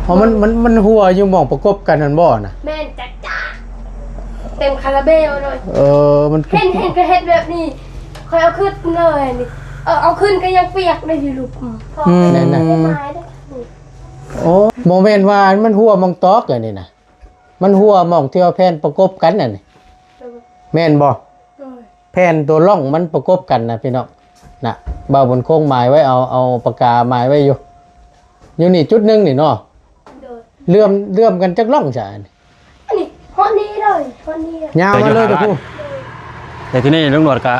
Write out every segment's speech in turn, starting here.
ເພາະມັນ ມັນ ມັນຮົ່ວຢູ່ໝ່ອງປະກົບກັນຫັ້ນບໍ່ນະ? ແມ່ນ ຈັກຈ້າ ເຕັມຄາລາເບວເລີຍ. ເອີ ມັນ ເຫັນ ເຫັນກໍເຮັດແບບນີ້ ຂ້ອຍເອົາຂຶ້ນເລີຍນີ້ ເອີ ເອົາຂຶ້ນກໍຍັງປຽກໄດ້ຢູ່ລູກ. ອືມ ອືມ ແມ່ນນະ. ໂອ້ ບໍ່ແມ່ນວ່າມັນຮົ່ວໝ່ອງຕອກອັນນີ້ນະ ມັນຮົ່ວໝ່ອງທີ່ວ່າແຜ່ນປະກົບກັນອັນນີ້ ໂດຍ ແມ່ນບໍ່? ໂດຍ ແຜ່ນຕົວຮ່ອງມັນປະກົບກັນນະພີ່ນ້ອງນະ. ບ່າວບຸນຄົງໝາຍໄວ້ ເອົາ ເອົາປາກກາໝາຍໄວ້ຢູ່ ຢູ່ນີ້ຈຸດໜຶ່ງນີ້ເນາະ. ໂດຍ ເຫຼື້ອມ ເຫຼື້ອມກັນຈັກຮ່ອງຊະອັນນີ້? ອັນນີ້ຮອດນີ້ເລີຍ ຮອດນີ້ເລີຍ ຍາວມາເລີຍ. ໂດຍ ແຕ່ທີ່ນີ້ລຸງໜວດກະ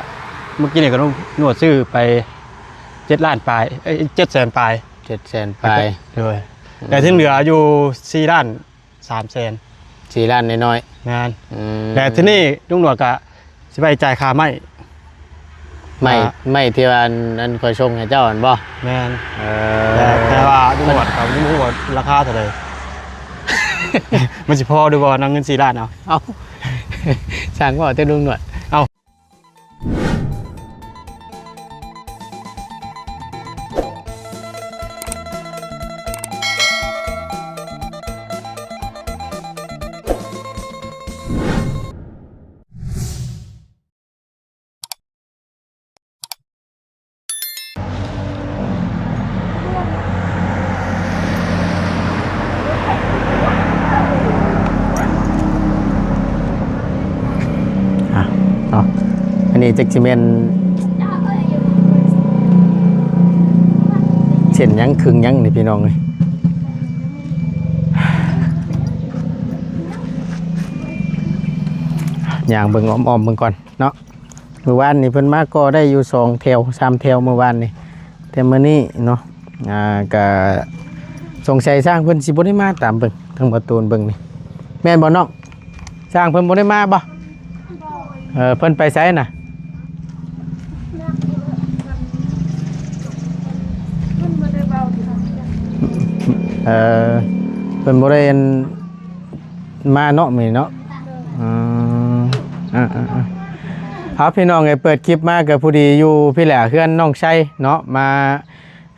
ເມື່ອກີ້ນີ້ກະລຸງໜວດຊື້ໄປເຈັດລ້ານປາຍ ເອີຍ ເຈັດແສນປາຍ ເຈັດແສນປາຍ. ໂດຍ ແຕ່ທີ່ເຫຼືອຢູ່ສີ່ລ້ານ ສາມແສນ ສີ່ລ້ານນ້ອຍໆ. ແມ່ນ ອືມ ແຕ່ທີ່ນີ້ລຸງໜວດກະຊິໄປຈ່າຍຄ່າໄມ້ ໄມ້ ອ່າ ໄມ້ທີ່ວ່າອັນ ອັນຂ້ອຍສົ່ງໃຫ້ເຈົ້າຫັ້ນບໍ່? ແມ່ນ ເອີ ແຕ່ ແຕ່ວ່າລຸງໜວດກະຍັງບໍ່ຮູ້ວ່າລາຄາເທົ່າໃດ ມັນຊິພໍຫຼືບໍ່ນຳເງິນສີ່ລ້ານ. ເອົາ ເອົາ ຊ່າງເວົ້າແຕ່ລຸງໜວດ ເອົາ. ອ່ະ ເນາະ ອັນນີ້ຈັກຊິແມ່ນເສັ້ນຫຍັງ ຄຶງຫຍັງນີ້ພີ່ນ້ອງເອີຍ. ຍ່າງເບິ່ງອ້ອມໆເບິ່ງກ່ອນເນາະ. ມື້ວານນີ້ເພິ່ນມາກໍ່ໄດ້ຢູ່ສອງແຖວສາມແຖວມື້ວານນີ້ ແຕ່ມື້ນີ້ເນາະ ອ່າ ກະສົງໄສຊ່າງເພິ່ນຊິບໍ່ໄດ້ມາ ຕາມເບິ່ງທາງບໍ່ຕູນເບິ່ງນີ້ ແມ່ນບໍ່ນ້ອງ? ຊ່າງເພິ່ນບໍ່ໄດ້ມາບໍ່? ເອີ ເພິ່ນໄປໃສນະ? ເອີ ເພິ່ນບໍ່ໄດ້ ອັນ ມາເນາະ ມື້ນີ້ເນາະ. ອືມ ອ່າໆໆ ເອົາ ພີ່ນ້ອງເອີຍ ເປີດຄລິບມາກໍພໍດີຢູ່ພີ້ແຫຼະ ເຮືອນນ້ອງໄຊເນາະ ມາ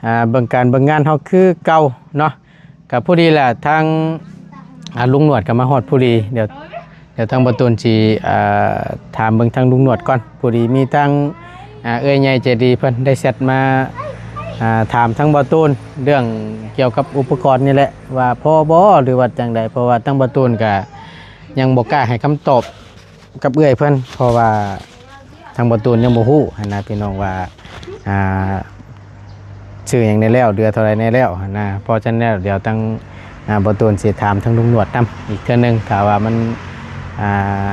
ອ່າ ເບິ່ງການເບິ່ງງານເຮົາຄືເກົ່າເນາະ. ກໍພໍດີແຫຼະ ທາງ ອ່າ ລຸງໜວດກໍມາຮອດພໍດີ. ດຽວ ດຽວທາງບໍ່ຕູນຊິ ອ່າ ຖາມເບິ່ງທາງລຸງໜວດກ່ອນ. ພໍດີມີທາງ ອ່າ ເອື້ອຍໃຫຍ່ໃຈດີເພິ່ນໄດ້ແຊັດມາ ອ່າ ຖາມທາງບໍ່ຕູນເລື່ອງກ່ຽວກັບອຸປະກອນນີ້ແຫຼະ ວ່າພໍບໍ່ ຫຼືວ່າຈັ່ງໃດ ເພາະວ່າທາງບໍ່ຕູນກະຍັງບໍ່ກ້າໃຫ້ຄຳຕອບກັບເອື້ອຍເພິ່ນ ເພາະວ່າທາງບໍ່ຕູນຍັງບໍ່ຮູ້ຫັ້ນນະ ພີ່ນ້ອງ ວ່າ ອ່າ ຊື້ຫຍັງແດ່ແລ້ວ ເຫຼືອເທົ່າໃດແດ່ແລ້ວຫັ້ນນະ. ເພາະສະນັ້ນແລ້ວ ດຽວທາງ ອ່າ ບໍ່ຕູນຊິຖາມທາງລຸງໜວດນຳອີກເທື່ອໜຶ່ງ ຖ້າວ່າມັນ ອ່າ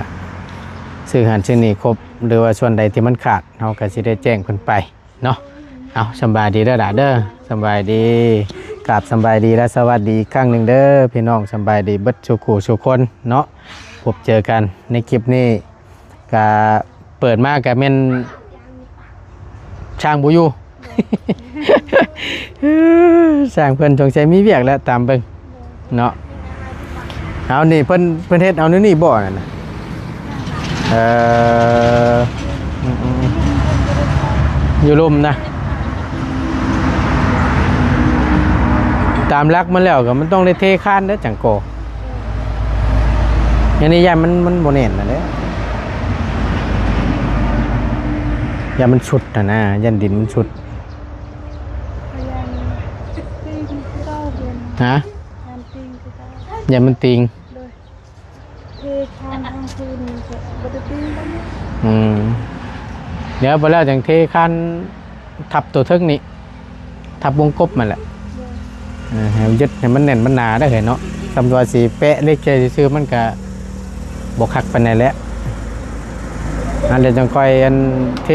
ຊື້ຫັ້ນຊື້ນີ້ຄົບ ຫຼືວ່າສ່ວນໃດທີ່ມັນຂາດ ເຮົາກໍຊິໄດ້ແຈ້ງເພິ່ນໄປເນາະ. ເອົາ ສຳບາຍດີເດີຫຼາເດີ ສຳບາຍດີ ກາບສຳບາຍດີ ແລະ ສະຫວັດດີອີກຄັ້ງໜຶ່ງເດີພີ່ນ້ອງ ສຳບາຍດີເບິດສູ່ຄູ່ສູ່ຄົນເນາະ. ພົບເຈີກັນໃນຄລິບນີ້ ກະເປີດມາກະແມ່ນຊ່າງບໍ່ຢູ່ ຊ່າງເພິ່ນສົງໄສມີວຽກແຫຼະ ຕາມເບິ່ງເນາະ. ເອົາ ນີ້ເພິ່ນ ເພິ່ນເຮັດເອົາແນວນີ້ບໍ່ນັ້ນນະ? ເອີ ອືມໆ ຢູ່ລຸ່ມນະ ຕາມຫຼັກມັນແລ້ວກໍມັນຕ້ອງໄດ້ເທຄານເດ້ ຈັ່ງກໍ່ ອັນນີ້ຢ້ານມັນ ມັນບໍ່ແໜ້ນຫັ້ນແຫຼະ ຢ້ານມັນຊຸດຫັ້ນນະ ຢ້ານດິນມັນຊຸດ. ຢ້ານຕີນຄືເກົ່າເພິ່ນ ຮະ? ຢ້ານຕີນຄືເກົ່າ ຢ້ານມັນຕີງ ໂດຍ ເທຄານທາງພື້ນນີ້ກໍບໍ່ໄດ້ຕີງປານໃດ. ອືມ ດຽວພໍແລ້ວຈັ່ງເທຄານທັບໂຕເທິງນີ້ ທັບວົງກົບຫັ້ນແຫຼະ ເອີ ໃຫ້ມັນຍຶດໃຫ້ມັນແໜ້ນມັນໜາໄດ້ເຮີ້ຍເນາະ. ສຳວ່າຊິແປະເຫຼັກໃສ່ຊື່ໆ ມັນກະບໍ່ຄັກປານໃດແຫຼະ. ອັນເດ ຈັ່ງຄ່ອຍ ອັນ ເທ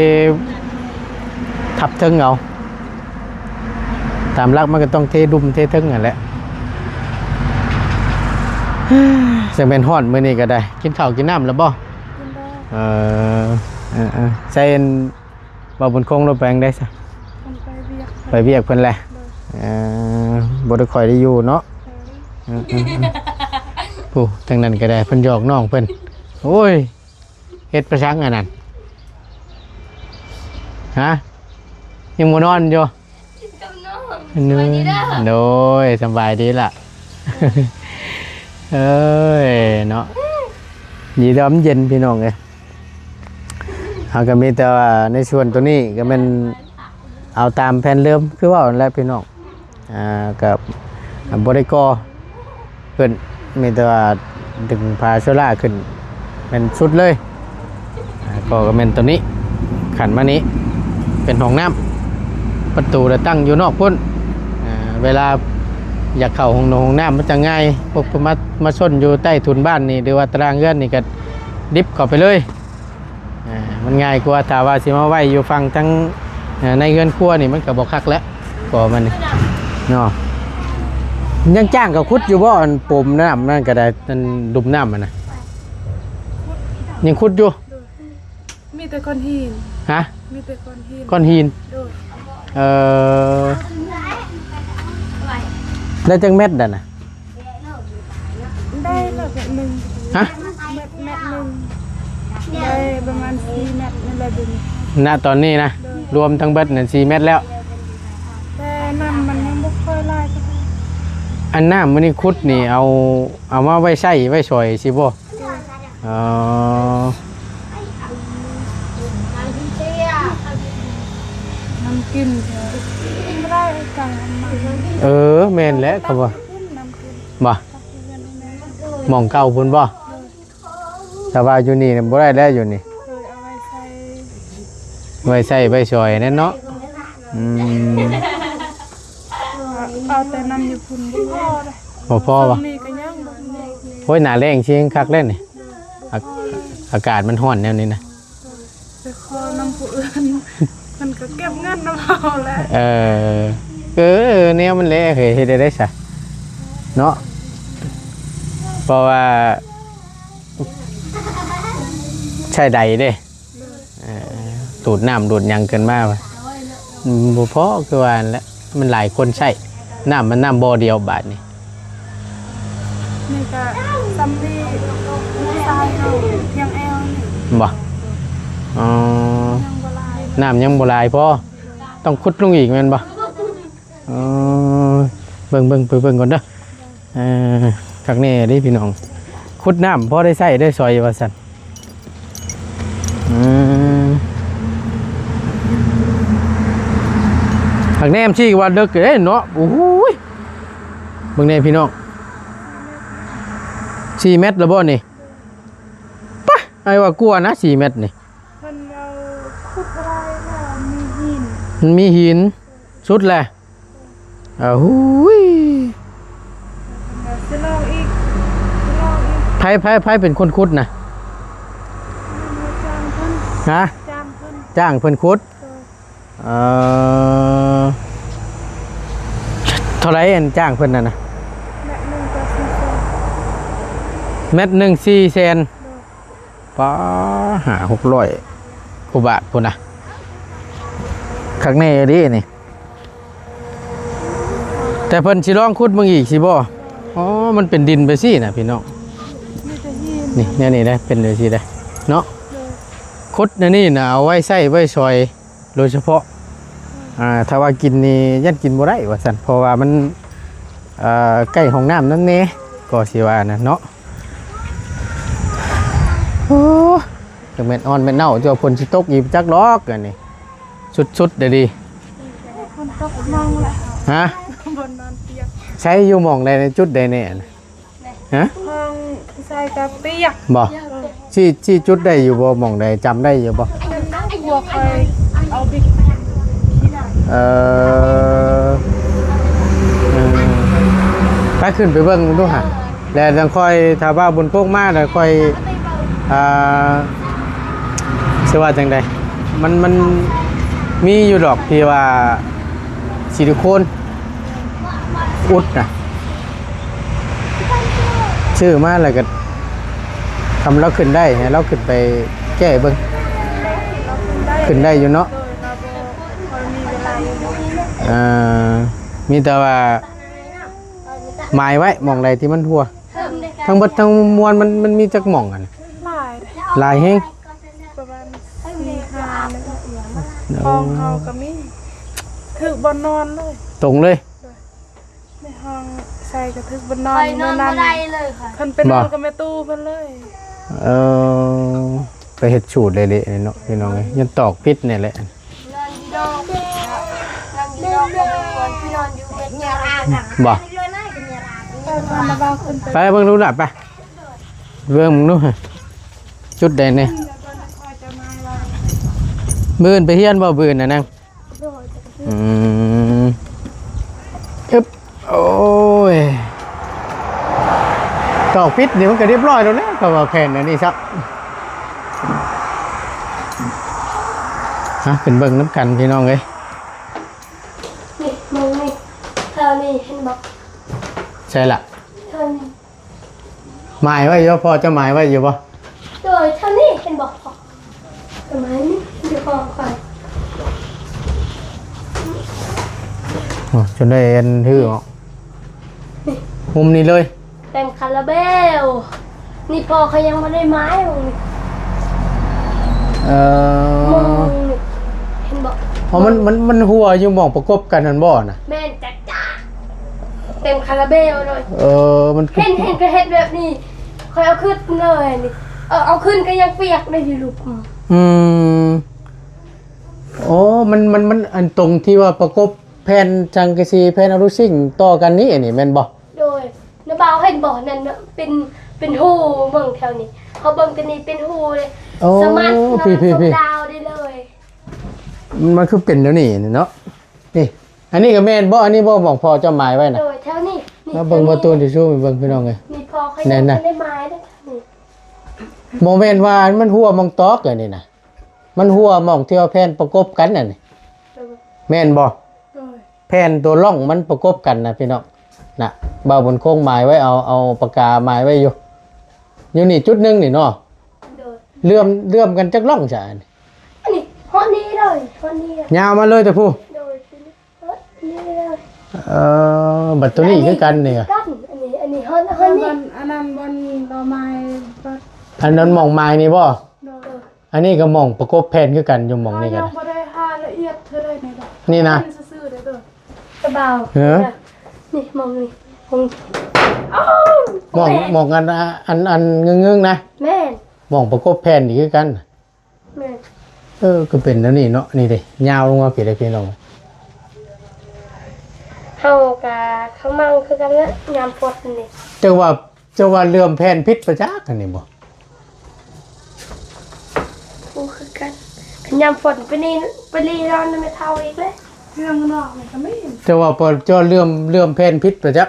ທັບເທິງເອົາ ຕາມຫຼັກມັນກໍຕ້ອງເທດຸ່ມເທເທິງຫັ້ນແຫຼະ. ຈັ່ງແມ່ນຮ້ອນມື້ນີ້ກໍໄດ້ ກິນເຂົ້າກິນນ້ຳແລ້ວບໍ່? ກິນແລ້ວ ເອີ ເອີໆ ໃສ່ ອັນ ບ່າວບຸນຄົງລົງໄປທາງໃດຊະ? ເພິ່ນໄປວຽກ ໄປວຽກເພິ່ນແຫຼະ ໂດຍ ເອີ ບໍ່ໄດ້ຄ່ອຍໄດ້ຢູ່ເນາະ ໂດຍ ເອີໆໆ ຜູ້ທາງນັ້ນກໍໄດ້ ເພິ່ນຫຍອກນ້ອງເພິ່ນ ໂອ້ຍ ເຮັດໄປສັງອັນນັ້ນ ຮະ ຍັງບໍ່ນອນຢູ່? ກິນກັບນ້ອງ ໂດຍ ສະບາຍດີລະ ເອີຍເນາະ ດີດອມເຢັນພີ່ນ້ອງເອີຍ. ເຮົາກໍມີແຕ່ວ່າໃນສ່ວນຕົວນີ້ກໍແມ່ນເອົາຕາມແຜນເດີມຄືເວົ້ານັ້ນແຫຼະພີ່ນ້ອງ. ອ່າ ກໍບໍ່ໄດ້ກໍ່ຂຶ້ນ ມີແຕ່ວ່າດຶງຝາໂຊລາຂຶ້ນແມ່ນສຸດເລີຍ. ອ່າ ກໍ ກໍແມ່ນຕົວນີ້ ຂັ້ນມານີ້ເປັນຫ້ອງນ້ຳ ປະຕູລະຕັ້ງຢູ່ນອກພຸ້ນ. ອ່າ ເວລາຢາກເຂົ້າຫ້ອງນ້ຳ ຫ້ອງນ້ຳມັນຈະງ່າຍ ພວກມາ ມາຊົນຢູ່ໃຕ້ຖົງບ້ານນີ້ ຫຼືວ່າຕາລາງເຮືອນນີ້ກໍດິບເຂົ້າໄປເລີຍ. ອ່າ ມັນງ່າຍກວ່າ ຖ້າວ່າຊິມາໄວ້ຢູ່ຝັ່ງທາງ ເອີ່ ໃນເຮືອນຄົວນີ້ມັນກໍບໍ່ຄັກແຫຼະ ກໍມັນນີ້ເນາະ. ຍັງຈ້າງເຂົາຂຸດຢູ່ບໍ່ ອັນປົມນ້ຳນັ້ນກໍໄດ້ ອັນດຸມນ້ຳຫັ້ນນະ ຍັງຂຸດຢູ່? ໂດຍ ມີແຕ່ກ້ອນຫີນ. ຮະ? ມີແຕ່ກ້ອນຫີນ. ກ້ອນຫີນ. ໂດຍ. ເອີ ໄດ້ຈັກແມັດນັ້ນນະ? ໄດ້ແລ້ວແມັດໜຶ່ງ. ຮະ? ແມັດ ແມັດໜຶ່ງ ໄດ້ປະມານສີ່ແມັດນີ້ແຫຼະເດ. ນະຕອນນີ້ນະ ໂດຍ ລວມທັງເບິດນັ້ນສີ່ແມັດແລ້ວ. ແຕ່ນ້ຳມັນຍັງບໍ່ຄ່ອຍຫຼາຍເທົ່າໃດ. ອັນນ້ຳມື້ນີ້ຂຸດນີ້ ເອົາ ເອົາມາໄວ້ໃຊ້ໄວ້ສອຍຊິບໍ່? ໂດຍ. ອໍ ນ້ຳກິນ ກິນບໍ່ໄດ້ ກາງມາ. ເອີ ແມ່ນແຫຼະ ເຂົາວ່າ ນ້ຳກິນ ບໍ່ ໝ່ອງເກົ່າພຸ້ນບໍ່? ໂດຍ. ແຕ່ວ່າຢູ່ນີ້ບໍ່ໄດ້ແລ້ວ ຢູ່ນີ້ ໂດຍ ເອົາໄວ້ໃຊ້ ໄວ້ໃຊ້ໄວ້ສອຍນັ້ນເນາະ. ອືມ ເອົາແຕ່ນ້ຳຢູ່ພຸ້ນບໍ່ພໍເດ້. ບໍ່ພໍບໍ່? ຊ່ວງນີ້ກໍຍັງບໍ່ພໍ. ໂອ້ຍ ໜ້າແລ້ງຊິຄັກແລ້ວນີ້ ອາ ອາກາດມັນຮ້ອນແນວນີ້ນະ. ໄປຂໍນຳຜູ້ອື່ນ ເພິ່ນກໍເກັບເງິນນຳເຮົາແຫຼະ. ເອີ ເອີ ແນວມັນແຫຼະ ເຮັດໄດ້ໃດຊະເນາະ ເພາະວ່າໃຊ້ໃດເດ້. ເອີ ດູດນ້ຳດູດຫຍັງຂຶ້ນມາ ອືມ ບໍ່ພໍ ຄືວ່າຫັ້ນແຫຼະ ມັນຫຼາຍຄົນໃຊ້ ນ້ຳມັນນ້ຳບໍ່ດຽວບາດນີ້. ນີ້ກະຊຳນີ້ ລູກຊາຍເຮົາພຽງແອວນີ້ ບໍ່? ອໍ ຍັງບໍ່ຫຼາຍ ນ້ຳຍັງບໍ່ຫຼາຍພໍ ຕ້ອງຂຸດລົງອີກແມ່ນບໍ່? ອໍ ເບິ່ງ ເບິ່ງ ໄປເບິ່ງກ່ອນເດີ. ເອີ ຄັກແນ່ເດ້ພີ່ນ້ອງ ຂຸດນ້ຳພໍໄດ້ໃຊ້ໄດ້ສອຍວ່າຊັ້ນ. ອືມ ຄັກແນ່ ມັນຊິວ່າເດິກເດ້ເນາະ. ໂອ້ຍ ເບິ່ງແນ່ພີ່ນ້ອງ ສີ່ແມັດແລ້ວບໍ່ນີ້? ປະ ອ້າຍວ່າກວ່ານະ ສີ່ແມັດນີ້. ເພິ່ນເອົາຂຸດບໍ່ໄດ້ແລ້ວ ມີຫີນ ມັນມີຫີນ ສຸດແຫຼະ. ເອີ ຫູຍ ຊິລອງອີກ ຊິລອງອີກ. ໃຜ ໃຜ ໃຜເປັນຄົນຂຸດນະ? ຈ້າງເພິ່ນ ຮະ? ຈ້າງເພິ່ນ ຈ້າງເພິ່ນຂຸດ. ໂດຍ. ເອີ ເທົ່າໃດອັນຈ້າງເພິ່ນນັ້ນນະ? ແມັດໜຶ່ງກໍສີ່ແສນ ແມັດໜຶ່ງສີ່ແສນ. ໂດຍ. ປາ ຫ້າຫົກຮ້ອຍກວ່າບາດພຸ້ນນະ ຄັກແນ່ເດ້ນີ້. ແຕ່ເພິ່ນຊິລອງຂຸດເບິ່ງອີກຊິບໍ່? ອໍ ມັນເປັນດິນໄປຊີ້ນະພີ່ນ້ອງ ມີແຕ່ຫີນ ນີ້ ແນວນີ້ເດ້ ເປັນໄປຊີ້ເດ້ເນາະ. ໂດຍ. ຂຸດແນວນີ້ນະ ເອົາໄວ້ໃຊ້ໄວ້ສອຍ ໂດຍສະເພາະ ອ່າ ຖ້າວ່າກິນນີ້ຢ້ານກິນບໍ່ໄດ້ວ່າຊັ້ນ ເພາະວ່າມັນ ເອີ ໃກ້ຫ້ອງນ້ຳນຳແດ່ ກໍຊິວ່ານະເນາະ. ໂອ້ ຈັກແມ່ນອ່ອນແມ່ນເນົ່າ ເຈົ້າ ຝົນຊິຕົກອີກຈັກດອກ ອັນນີ້ ສຸດໆ ເດ້ດີ. ຝົນຕົກມອງລະ ຮະ? ບ່ອນນອນປຽກ ໃສຢູ່ໝ່ອງໃດ ໃນຈຸດໃດແນ່? ຮະ? ຫ້ອງໃສ່ກະປຽກ ບໍ່? ຊີ້ ຊີ້ຈຸດໄດ້ຢູ່ບໍ່? ໝ່ອງໃດ ຈຳໄດ້ຢູ່ບໍ່? ນັ້ນນະ ຜົວຂ້ອຍເອົາບິກຂີ້ໄດ້. ເອີ ເອີ ໄປຂຶ້ນໄປເບິ່ງດູຫະ ແລ້ວຈັ່ງຄ່ອຍ ຖ້າວ່າບຸນໂພກມາ ແລ້ວຄ່ອຍ ອ່າ ຊິວ່າຈັ່ງໃດ? ມັນ ມັນມີຢູ່ດອກທີ່ວ່າ ຊິລິໂຄນ ອຸດນະ ຊື້ມາແລ້ວກໍ ຄຳລາວຂຶ້ນໄດ້ ໃຫ້ລາວຂຶ້ນໄປແກ້ເບິ່ງ ຂຶ້ນໄດ້ຢູ່ເນາະ. ເອີ ມີແຕ່ວ່າໝາຍໄວ້ ໝ່ອງໃດທີ່ມັນຮົ່ວ. ທັງເບິດທັງມວນມັນ ມັນມີຈັກໝ່ອງຫັ້ນ? ຫຼາຍເດ້ ຫຼາຍແຮງ ປະມານສີ່ຫ້າ ໂອ້ ຂອງເຮົາກໍມີ ຖືກບ່ອນນອນເລີຍ ຕົງເລີຍ. ໂດຍ. ໃນຫ້ອງໃສ່ກະຖືກບໍ່ນອນ ຂ້ອຍນອນບໍ່ໄດ້ເລີຍຂ້ອຍ ເພິ່ນໄປນອນ ບໍ່ ກັບແມ່ຕູ້ເພິ່ນເລີຍ. ເອີ ໄປເຮັດສູດເລະໆເນາະ ພີ່ນ້ອງເອີຍ ຍັງຕອກຜິດນີ້ແຫຼະ. ນອນຢູ່ນອກ ນອນຢູ່ນອກ ໄປນອນຢູ່ເຮືອນ ບໍ່ ໄປເບິ່ງດູລະ ໄປເບິ່ງດູ ຈຸດໃດແດ່. ມື້ອື່ນໄປຮຽນບໍ່? ມື້ອື່ນນະນາງ. ອືມ ອຶບ ໂອ້ຍ ຕອກຜິດນີ້ມັນກະຮຽບຮ້ອຍແລ້ວແຫຼະ ເພາະວ່າແຜ່ນອັນນີ້ຊະ. ມາ ຂຶ້ນເບິ່ງນຳກັນພີ່ນ້ອງເອີຍ. ນີ້ ມອງນີ້ ເທົ່ານີ້ ເຫັນບໍ່? ໃຊ່ລະ ເທົ່ານີ້. ໝາຍໄວ້ຢູ່ ພໍ່ເຈົ້າໝາຍໄວ້ຢູ່ບໍ່? ໂດຍ ເທົ່ານີ້ເຫັນບໍ່ພໍ່? ປະມານນີ້ ຢູ່ຂອງຂ້ອຍ. ໂອ້ ຈົນໄດ້ອັນຖືເນາະ ມຸມນີ້ເລີຍ ເຕັມຄາລາເບວ. ນີ້ພໍ່ຂ້ອຍຍັງບໍ່ໄດ້ໝາຍໝ່ອງນີ້. ເອີ ເຫັນບໍ່? ອໍ ມັນ ມັນ ມັນຮົ່ວຢູ່ໝ່ອງປະກົບກັນຫັ້ນບໍ່ນະ? ແມ່ນ ຈັກ ເຕັມຄາລາເບວເລີຍ. ເອີ ມັນຄື ເຫັນ ເຫັນກະເຮັດແບບນີ້ ຂ້ອຍເອົາຂຶ້ນເລີຍນີ້. ເອີ ເອົາຂຶ້ນກະຍັງປຽກໄດ້ຢູ່ລູກ. ອືມ ໂອ້ ມັນ ມັນ ມັນ ອັນຕົງທີ່ວ່າປະກົບແຜ່ນສັງກະສີ ແຜ່ນອາລູຊິງຕໍ່ກັນນີ້ ອັນນີ້ແມ່ນບໍ່? ໂດຍ ນ້າບ່າວເຫັນບໍ່ ນັ້ນນະ ເປັນ ເປັນຮູເບິ່ງແຖວນີ້ ເຮົາເບິ່ງແຕ່ນີ້ເປັນຮູເລີຍ. ໂອ້ ສາມາດນອນ ພີ່ໆໆ ຊົມດາວໄດ້ເລີຍ. ມັນຄືເປັນແນວນີ້ເນາະ. ນີ້ ອັນນີ້ກະແມ່ນບໍ່? ອັນນີ້ບໍ່ ໝ່ອງພໍ່ເຈົ້າໝາຍໄວ້ນະ? ໂດຍ ແຖວນີ້ ນີ້ ມາເບິ່ງ ແຖວນີ້ ບໍ່ຕູນຊິຊູມໃຫ້ເບິ່ງພີ່ນ້ອງເອີຍ. ນີ້ພໍ່ຂ້ອຍ ແນ່ນະ ຍັງບໍ່ໄດ້ໝາຍເດ້. ນີ້ ບໍ່ແມ່ນວ່າມັນຮົ່ວໝ່ອງຕອກເລີຍນີ້ນະ ມັນຮົ່ວໝ່ອງທີ່ວ່າແຜ່ນປະກົບກັນຫັ້ນນີ້. ໂດຍ ແມ່ນບໍ່? ໂດຍ ແຜ່ນຕົວລ່ອງມັນປະກົບກັນນະພີ່ນ້ອງນະ. ບ່າວບຸນຄົງໝາຍໄວ້ ເອົາ ເອົາປາກກາໝາຍໄວ້ຢູ່ ຢູ່ນີ້ຈຸດໜຶ່ງນີ້ເນາະ. ໂດຍ ເຫຼື້ອມ ເຫຼື້ອມກັນຈັກລ່ອງຊະ? ອັນນີ້ ອັນນີ້ ຮອດນີ້ເລີຍ ຮອດນີ້ເລີຍ ຍາວມາເລີຍແຕ່ພຸ້ນ. ໂດຍ ຮອດນີ້ເລີຍ. ເອີ ບັດໂຕນີ້ຄືກັນນີ້ ຄືກັນ ອັນນີ້ ອັນນີ້ ຮອດ ຮອດນີ້ ອັນນັ້ນບ່ອນເຮົາໝາຍ ອັນນັ້ນໝ່ອງໝາຍນີ້ບໍ່? ໂດຍ ອັນນີ້ກະໝ່ອງປະກົບແຜ່ນຄືກັນ ຢູ່ໝ່ອງນີ້ກະ ຍັງບໍ່ໄດ້ຫາລະອຽດເທົ່າໃດນີ້ດອກ. ນີ້ນະ ຊື່ໆເດີ ຕາບ່າວ ເອີ ນີ້ໝ່ອງນີ້ ໝ່ອງ ໝ່ອງອັນ ອັນ ອັນງຶງໆນະ. ແມ່ນ ໝ່ອງປະກົບແຜ່ນນີ້ຄືກັນ. ແມ່ນ ເອີ ກະເປັນແນວນີ້ເນາະ. ນີ້ເດ້ ຍາວລົງມາພີ້ເດ້ພີ່ນ້ອງ. ເຮົາກະຂະມັງຄືກັນແຫຼະ ຍາມຝົນນີ້. ເຈົ້າວ່າ ເຈົ້າວ່າເຫຼື້ອມແຜ່ນຜິດປະຈັກ ອັນນີ້ບໍ່? ຮູ້ຄືກັນ ຍາມຝົນໄປນີ້ ໄປລີນອນນຳແມ່ເຖົ້າອີກແຫຼະ. ເລື່ອງນອກນີ້ກະມີ ເຈົ້າວ່າ ເຈົ້າເຫຼື້ອມ ເຫຼື້ອມແຜ່ນຜິດປະຈັກ.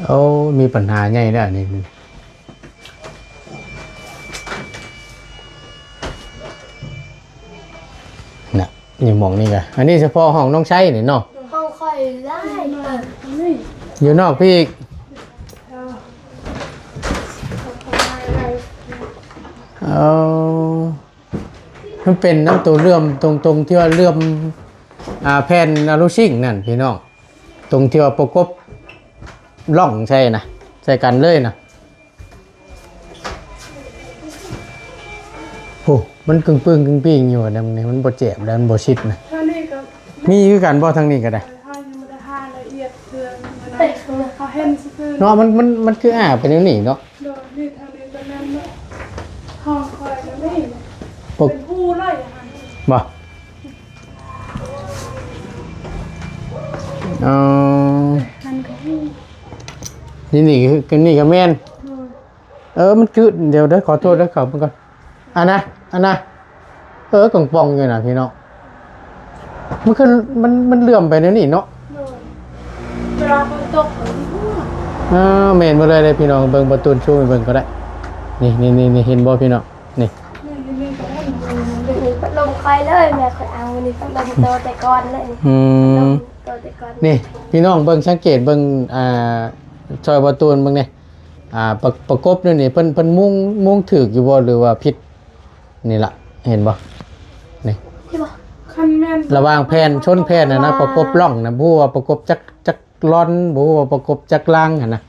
ໂອ້ ມີປັນຫາໃຫຍ່ແລ້ວນີ້. ນະ ຢູ່ໝ່ອງນີ້ກະ ອັນນີ້ສະເພາະຫ້ອງນ້ອງໄຊນີ້ເນາະ. ຫ້ອງຂ້ອຍຫຼາຍ ຢູ່ນອກພີ້ອີກ. ເອີ ມັນເປັນນຳໂຕເຫຼື້ອມ ຕົງ ຕົງທີ່ວ່າເຫຼື້ອມ ອ່າ ແຜ່ນອາລູຊິງນັ້ນພີ່ນ້ອງ ຕົງທີ່ວ່າປະກົບລ່ອງໃສ່ນະ ໃສ່ກັນເລີຍນະ. ໂອ້ ມັນກຶ້ງປຶ້ງກຶ້ງປີ້ງຢູ່ນຳນີ້ ມັນບໍ່ແຈບແລ້ວ ມັນບໍ່ຊິດນະ. ທາງນີ້ກະມີຄືກັນບໍ່? ທາງນີ້ກະໄດ້ ເຮົາຍັງບໍ່ໄດ້ຫາລະອຽດເທື່ອ ເຮົາເຫັນຊື່ໆເນາະ. ມັນ ມັນ ມັນຄືອ້າໄປແນວນີ້ເນາະ. ໂດຍ ນີ້ທາງນີ້ກະແມ່ນເນາະ ຫ້ອງຂ້ອຍກະມີ ເປັນຮູເລີຍຫັ້ນ. ບໍ່ ອໍ ຫັ້ນກະຮູ້ ນີ້ ນີ້ ນີ້ກະແມ່ນ. ໂດຍ ເອີ ມັນຄື ດຽວເດີ ຂໍໂທດເດີ ເຂົ້າເບິ່ງກ່ອນ. ອັນນະ ອັນນະ ເອີ ກອງປ່ອງຢູ່ນະພີ່ນ້ອງ. ມັນຄື ມັນ ມັນເຫຼື້ອມໄປແນວນີ້ເນາະ. ໂດຍ ເວລາຝົນຕົກ ເອີ ແມ່ນໝົດເລີຍເດ້ພີ່ນ້ອງ. ເບິ່ງ ບໍ່ຕູນຊູມໃຫ້ເບິ່ງກະໄດ້. ນີ້ ນີ້ ນີ້ ນີ້ ເຫັນບໍ່ພີ່ນ້ອງ? ນີ້ ນີ້ ນີ້ ນີ້ ນີ້ ພັດລົມຂ້ອຍເລີຍ ແມ່ຂ້ອຍເອົານີ້ ພັດລົມໂຕແຕ່ກ່ອນເລີຍນີ້. ອືມ ໂຕແຕ່ກ່ອນ. ນີ້ພີ່ນ້ອງເບິ່ງ ສັງເກດເບິ່ງ ອ່າ ຊ່ອຍບໍ່ຕູນເບິ່ງແດ່. ອ່າ ປະ ປະກົບນີ້ ນີ້ ເພິ່ນ ເພິ່ນມຸງ ມຸງຖືກຢູ່ບໍ່ ຫຼືວ່າຜິດ? ນີ້ລະ ເຫັນບໍ່? ນີ້ ເຫັນບໍ່? ຄັນແມ່ນ ລະຫວ່າງແຜ່ນຊົນແຜ່ນຫັ້ນນະ ປະກົບລ່ອງນະ ບໍ່ຮູ້ວ່າປະກົບຈັກ ຈັກລ່ອນ ບໍ່ຮູ້ວ່າປະກົບຈັກລ່າງຫັ້ນນະ.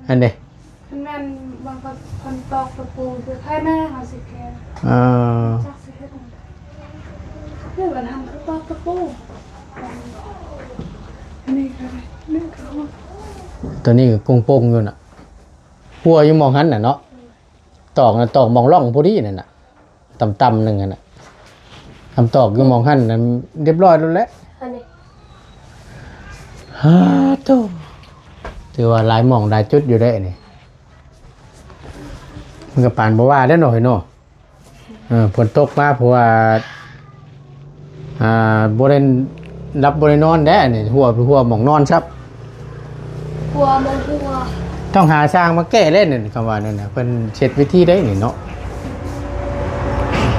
ຫັ້ນເດ້ ຄັນແມ່ນບາງຄົນຕອກຕະປູຢູ່ພາຍໃນ ເຮົາຊິແກ້ ເອີ ຈັກຊິເຮັດຈັ່ງໃດ. ນີ້ບັດຫັ້ນກໍຕອກຕະປູ ອັນນີ້ກໍໄດ້ ນີ້ກໍ ຕົວນີ້ກໍກົງໂປ່ງຢູ່ນະ ຮົ່ວຢູ່ໝ່ອງຫັ້ນນະເນາະ ຕອກນະ ຕອກໝ່ອງຮ່ອງພໍດີນັ້ນນະ ຕ່ຳໆໜຶ່ງຫັ້ນນະ ຄຳຕອກຢູ່ໝ່ອງຫັ້ນນະ ຮຽບຮ້ອຍໂລດແຫຼະ ອັນນີ້ ຮາໂຕ ຖືວ່າຫຼາຍໝ່ອງຫຼາຍຈຸດຢູ່ເດ້ນີ້ ມັນກໍປານບໍ່ວ່າແລ້ວເນາະ ເອີ ຝົນຕົກມາ ເພາະວ່າ ອ່າ ບໍ່ໄດ້ຫຼັບບໍ່ໄດ້ນອນແດ່ນີ້ ຮົ່ວ ຮົ່ວໝ່ອງນອນຊັບ ຮົ່ວໝ່ອງຮົ່ວ ຕ້ອງຫາຊ່າງມາແກ້ແລ້ວນີ້ ຄຳວ່ານັ້ນນະ ເພິ່ນເຮັດວິທີໃດນີ້ເນາະ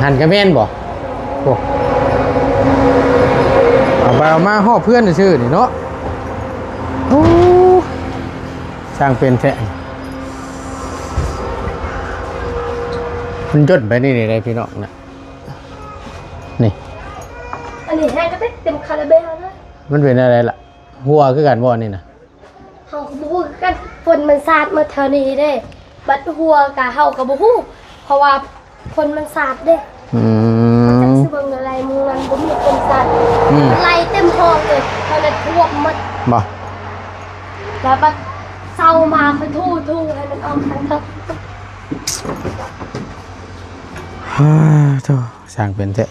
ຫັ້ນກໍແມ່ນບໍ່? ໂອ້ ເອົາໄປເອົາມາຮອບເພື່ອນຊື່ນີ້ເນາະ ໂອ້ ຊ່າງເປັນແທ້ ມັນຢ່ນໄປນີ້ໄດ້ພີ່ນ້ອງນະ ນີ້ ອັນນີ້ແຮງກະຕິກເຕັມຄາຣາເບວເລີຍ ມັນເປັນແນວໃດລະ? ຮົ່ວຄືກັນບໍ່ອັນນີ້ນະ? ເຮົາກໍບໍ່ຮູ້ຄືກັນ ຝົນມັນສາດມາແຖວນີ້ເດ້ ບັດຮົ່ວກະເຮົາກໍບໍ່ຮູ້ ເພາະວ່າຝົນມັນສາດເດ້ ອືມ ຈັກຊິເບິ່ງແນວໃດ ມື້ນັ້ນບໍ່ມີຝົນສາດ ອືມ ໄຫຼເຕັມຫ້ອງເລີຍ ເຮົາລະຖ້ວມໝົດ ບໍ່ ແລ້ວບັດເຊົ້າມາຄ່ອຍຖູໆໃຫ້ມັນອອກທາງເທິງ ຮາໂທ ຊ່າງເປັນແທ້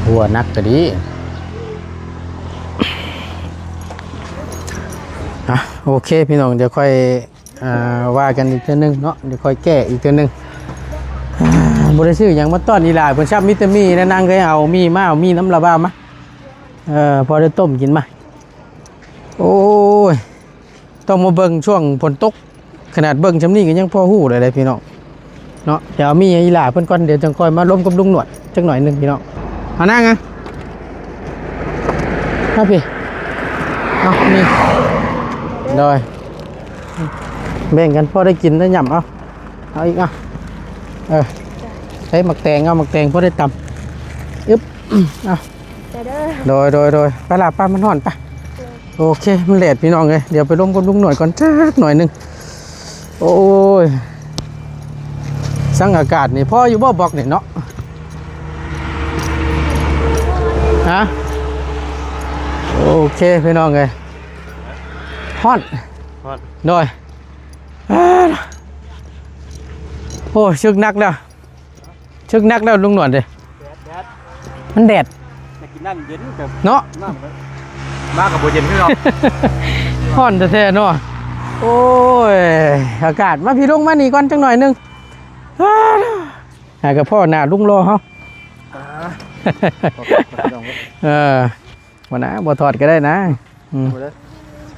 ຮົ່ວໜັກກະດີ ອ່ະ ໂອເຄ ພີ່ນ້ອງ ດຽວຄ່ອຍ ອ່າ ວ່າກັນອີກເທື່ອໜຶ່ງເນາະ ດຽວຄ່ອຍແກ້ອີກເທື່ອໜຶ່ງ ອ່າ ບໍ່ໄດ້ຊື້ຫຍັງມາຕ້ອນອີຫຼ້າເພິ່ນຊ້ຳ ມີແຕ່ໝີ່ນະ ນາງເຄີຍເອົາໝີ່ມາ ເອົາໝີ່ນຳລາວບາວມາ ເອີ ພໍໄດ້ຕົ້ມກິນມາ ໂອ້ຍ ຕ້ອງມາເບິ່ງຊ່ວງຝົນຕົກ ຂະໜາດເບິ່ງຊ່ຳນີ້ກໍຍັງພໍຮູ້ແລ້ວເດ້ພີ່ນ້ອງເນາະ ດຽວເອົາໝີ່ໃຫ້ອີຫຼ້າເພິ່ນກ່ອນ ດຽວຈັ່ງຄ່ອຍມາລົມກັບລຸງໜວດຈັກໜ້ອຍໜຶ່ງພີ່ນ້ອງ ເອົານາງ ມາພີ້ ເອົານີ້ ໂດຍ ແບ່ງກັນ ພໍໄດ້ກິນໄດ້ຫຍ້ຳ ເອົາ ເອົາອີກ ເອົາ ເອີ ໃສ່ໝາກແຕງ ເອົາໝາກແຕງ ພໍໄດ້ຕຳ ອຶບ ເອົາ ໂດຍ ໂດຍ ໂດຍ ໄປລະ ໄປ ມັນຮ້ອນ ໄປ ໂອເຄ ມັນແດດພີ່ນ້ອງເອີຍ ດຽວໄປລົມກັບລຸງໜວດກ່ອນຈັກໜ້ອຍໜຶ່ງ ໂອ້ຍ ສັງອາກາດນີ້ພໍຢູ່ບໍ່ ບລັອກນີ້ເນາະ ຮະ ໂອເຄພີ່ນ້ອງເອີຍ ຮ້ອນ ຮ້ອນ ໂດຍ ໂອ້ຍ ຊຶກໜັກແລ້ວ ຊຶກໜັກແລ້ວລຸງໜວດເດ້ ແດດ ແດດ ມັນແດດ ຢາກກິນນ້ຳເຢັນແບບ ເນາະ ນ້ຳກໍມາກໍບໍ່ເຢັນຄືເຮົາ ຮ້ອນແທ້ໆເນາະ ໂອ້ຍ ອາກາດ ມາພີ່ລຸງ ມານີ້ກ່ອນຈັກໜ້ອຍໜຶ່ງ ຫາກໍພໍ້ໜ້າລຸງຫຼໍ່ເຮົາ ອ່າ ເອີ ບໍ່ນະ ບໍ່ຖອດກໍໄດ້ນະ ອືມ ເອົາເລີຍ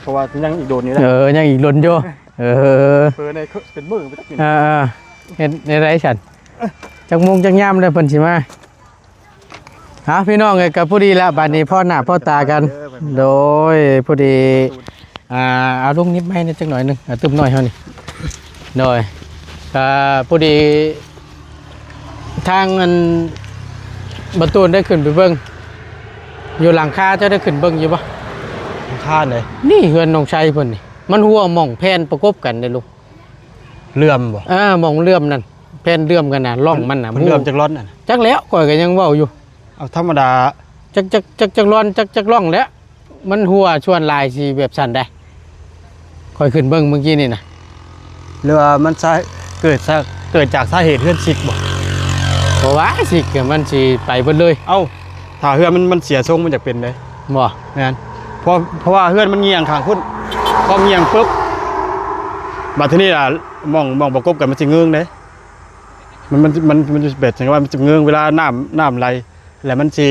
ເພາະວ່າຍັງອີກດົນຢູ່ນະ ເອີ ຍັງອີກດົນຢູ່ ເອີ ເອີ ໃນເປັນມື້ໄປຈັກ ອ່າ ເຮັດແນວໃດຊັ້ນ ຈັກໂມງຈັກຍາມແລ້ວເພິ່ນຊິມາ ເອົາ ພີ່ນ້ອງເອີຍ ກໍພໍດີລະ ບາດນີ້ພໍ້ໜ້າພໍ້ຕາກັນ ໂດຍ ພໍດີ ອ່າ ເອົາລຸງໜິບໄມ້ນີ້ຈັກໜ້ອຍໜຶ່ງ ອ່າ ຕຶບໜ້ອຍເຮົານີ້ ໂດຍ ກໍພໍດີ ທາງອັນ ບໍ່ຕູນໄດ້ຂຶ້ນໄປເບິ່ງ ຢູ່ຫຼັງຄາ ເຈົ້າໄດ້ຂຶ້ນເບິ່ງຢູ່ບໍ່? ຫຼັງຄາໃດ? ນີ້ເຮືອນນ້ອງໄຊເພິ່ນນີ້ ມັນຮົ່ວໝ່ອງແຜ່ນປະກົບກັນເດ້ລູກ ເຫຼື່ອມບໍ່? ເອີ ໝ່ອງເຫຼື່ອມນັ້ນ ແຜ່ນເຫຼື່ອມກັນນະ ຮ່ອງມັນນະ ມັນເຫຼື່ອມຈັກລ່ອນນັ້ນ? ຈັກແລ້ວ ຂ້ອຍກໍຍັງເວົ້າຢູ່ ເອົາ ທຳມະດາ ຈັກ ຈັກ ຈັກ ຈັກລ່ອນ ຈັກ ຈັກຮ່ອງແຫຼະ ມັນຮົ່ວສ່ວນຫຼາຍຊິແບບຊັ້ນໃດ ຂ້ອຍຂຶ້ນເບິ່ງມື້ກີ້ນີ້ນະ ຫຼືວ່າມັນສາ ເກີດສາ ເກີດຈາກສາເຫດເຮືອນຊິກບໍ່? ບໍ່ວ່າຊິກມັນຊິໄປເບິດເລີຍ ເອົ້າ ຖ້າເຮືອນມັນ ມັນເສຍຊົງ ມັນຈະເປັນເດ້ ບໍ່? ແມ່ນ ເພາະ ເພາະວ່າເຮືອນມັນຫງ່ຽງຂ້າງພຸ້ນ ພໍຫງ່ຽງປຶບ ບາດທີນີ້ລະ ໝ່ອງ ໝ່ອງປະກົບກັນມັນຊິເງິງເດ້ ມັນ ມັນ ມັນ ມັນແບບຈັ່ງວ່າມັນຈະເງິງເວລານ້ຳ ນ້ຳໄຫຼ ແລ້ວມັນຊິ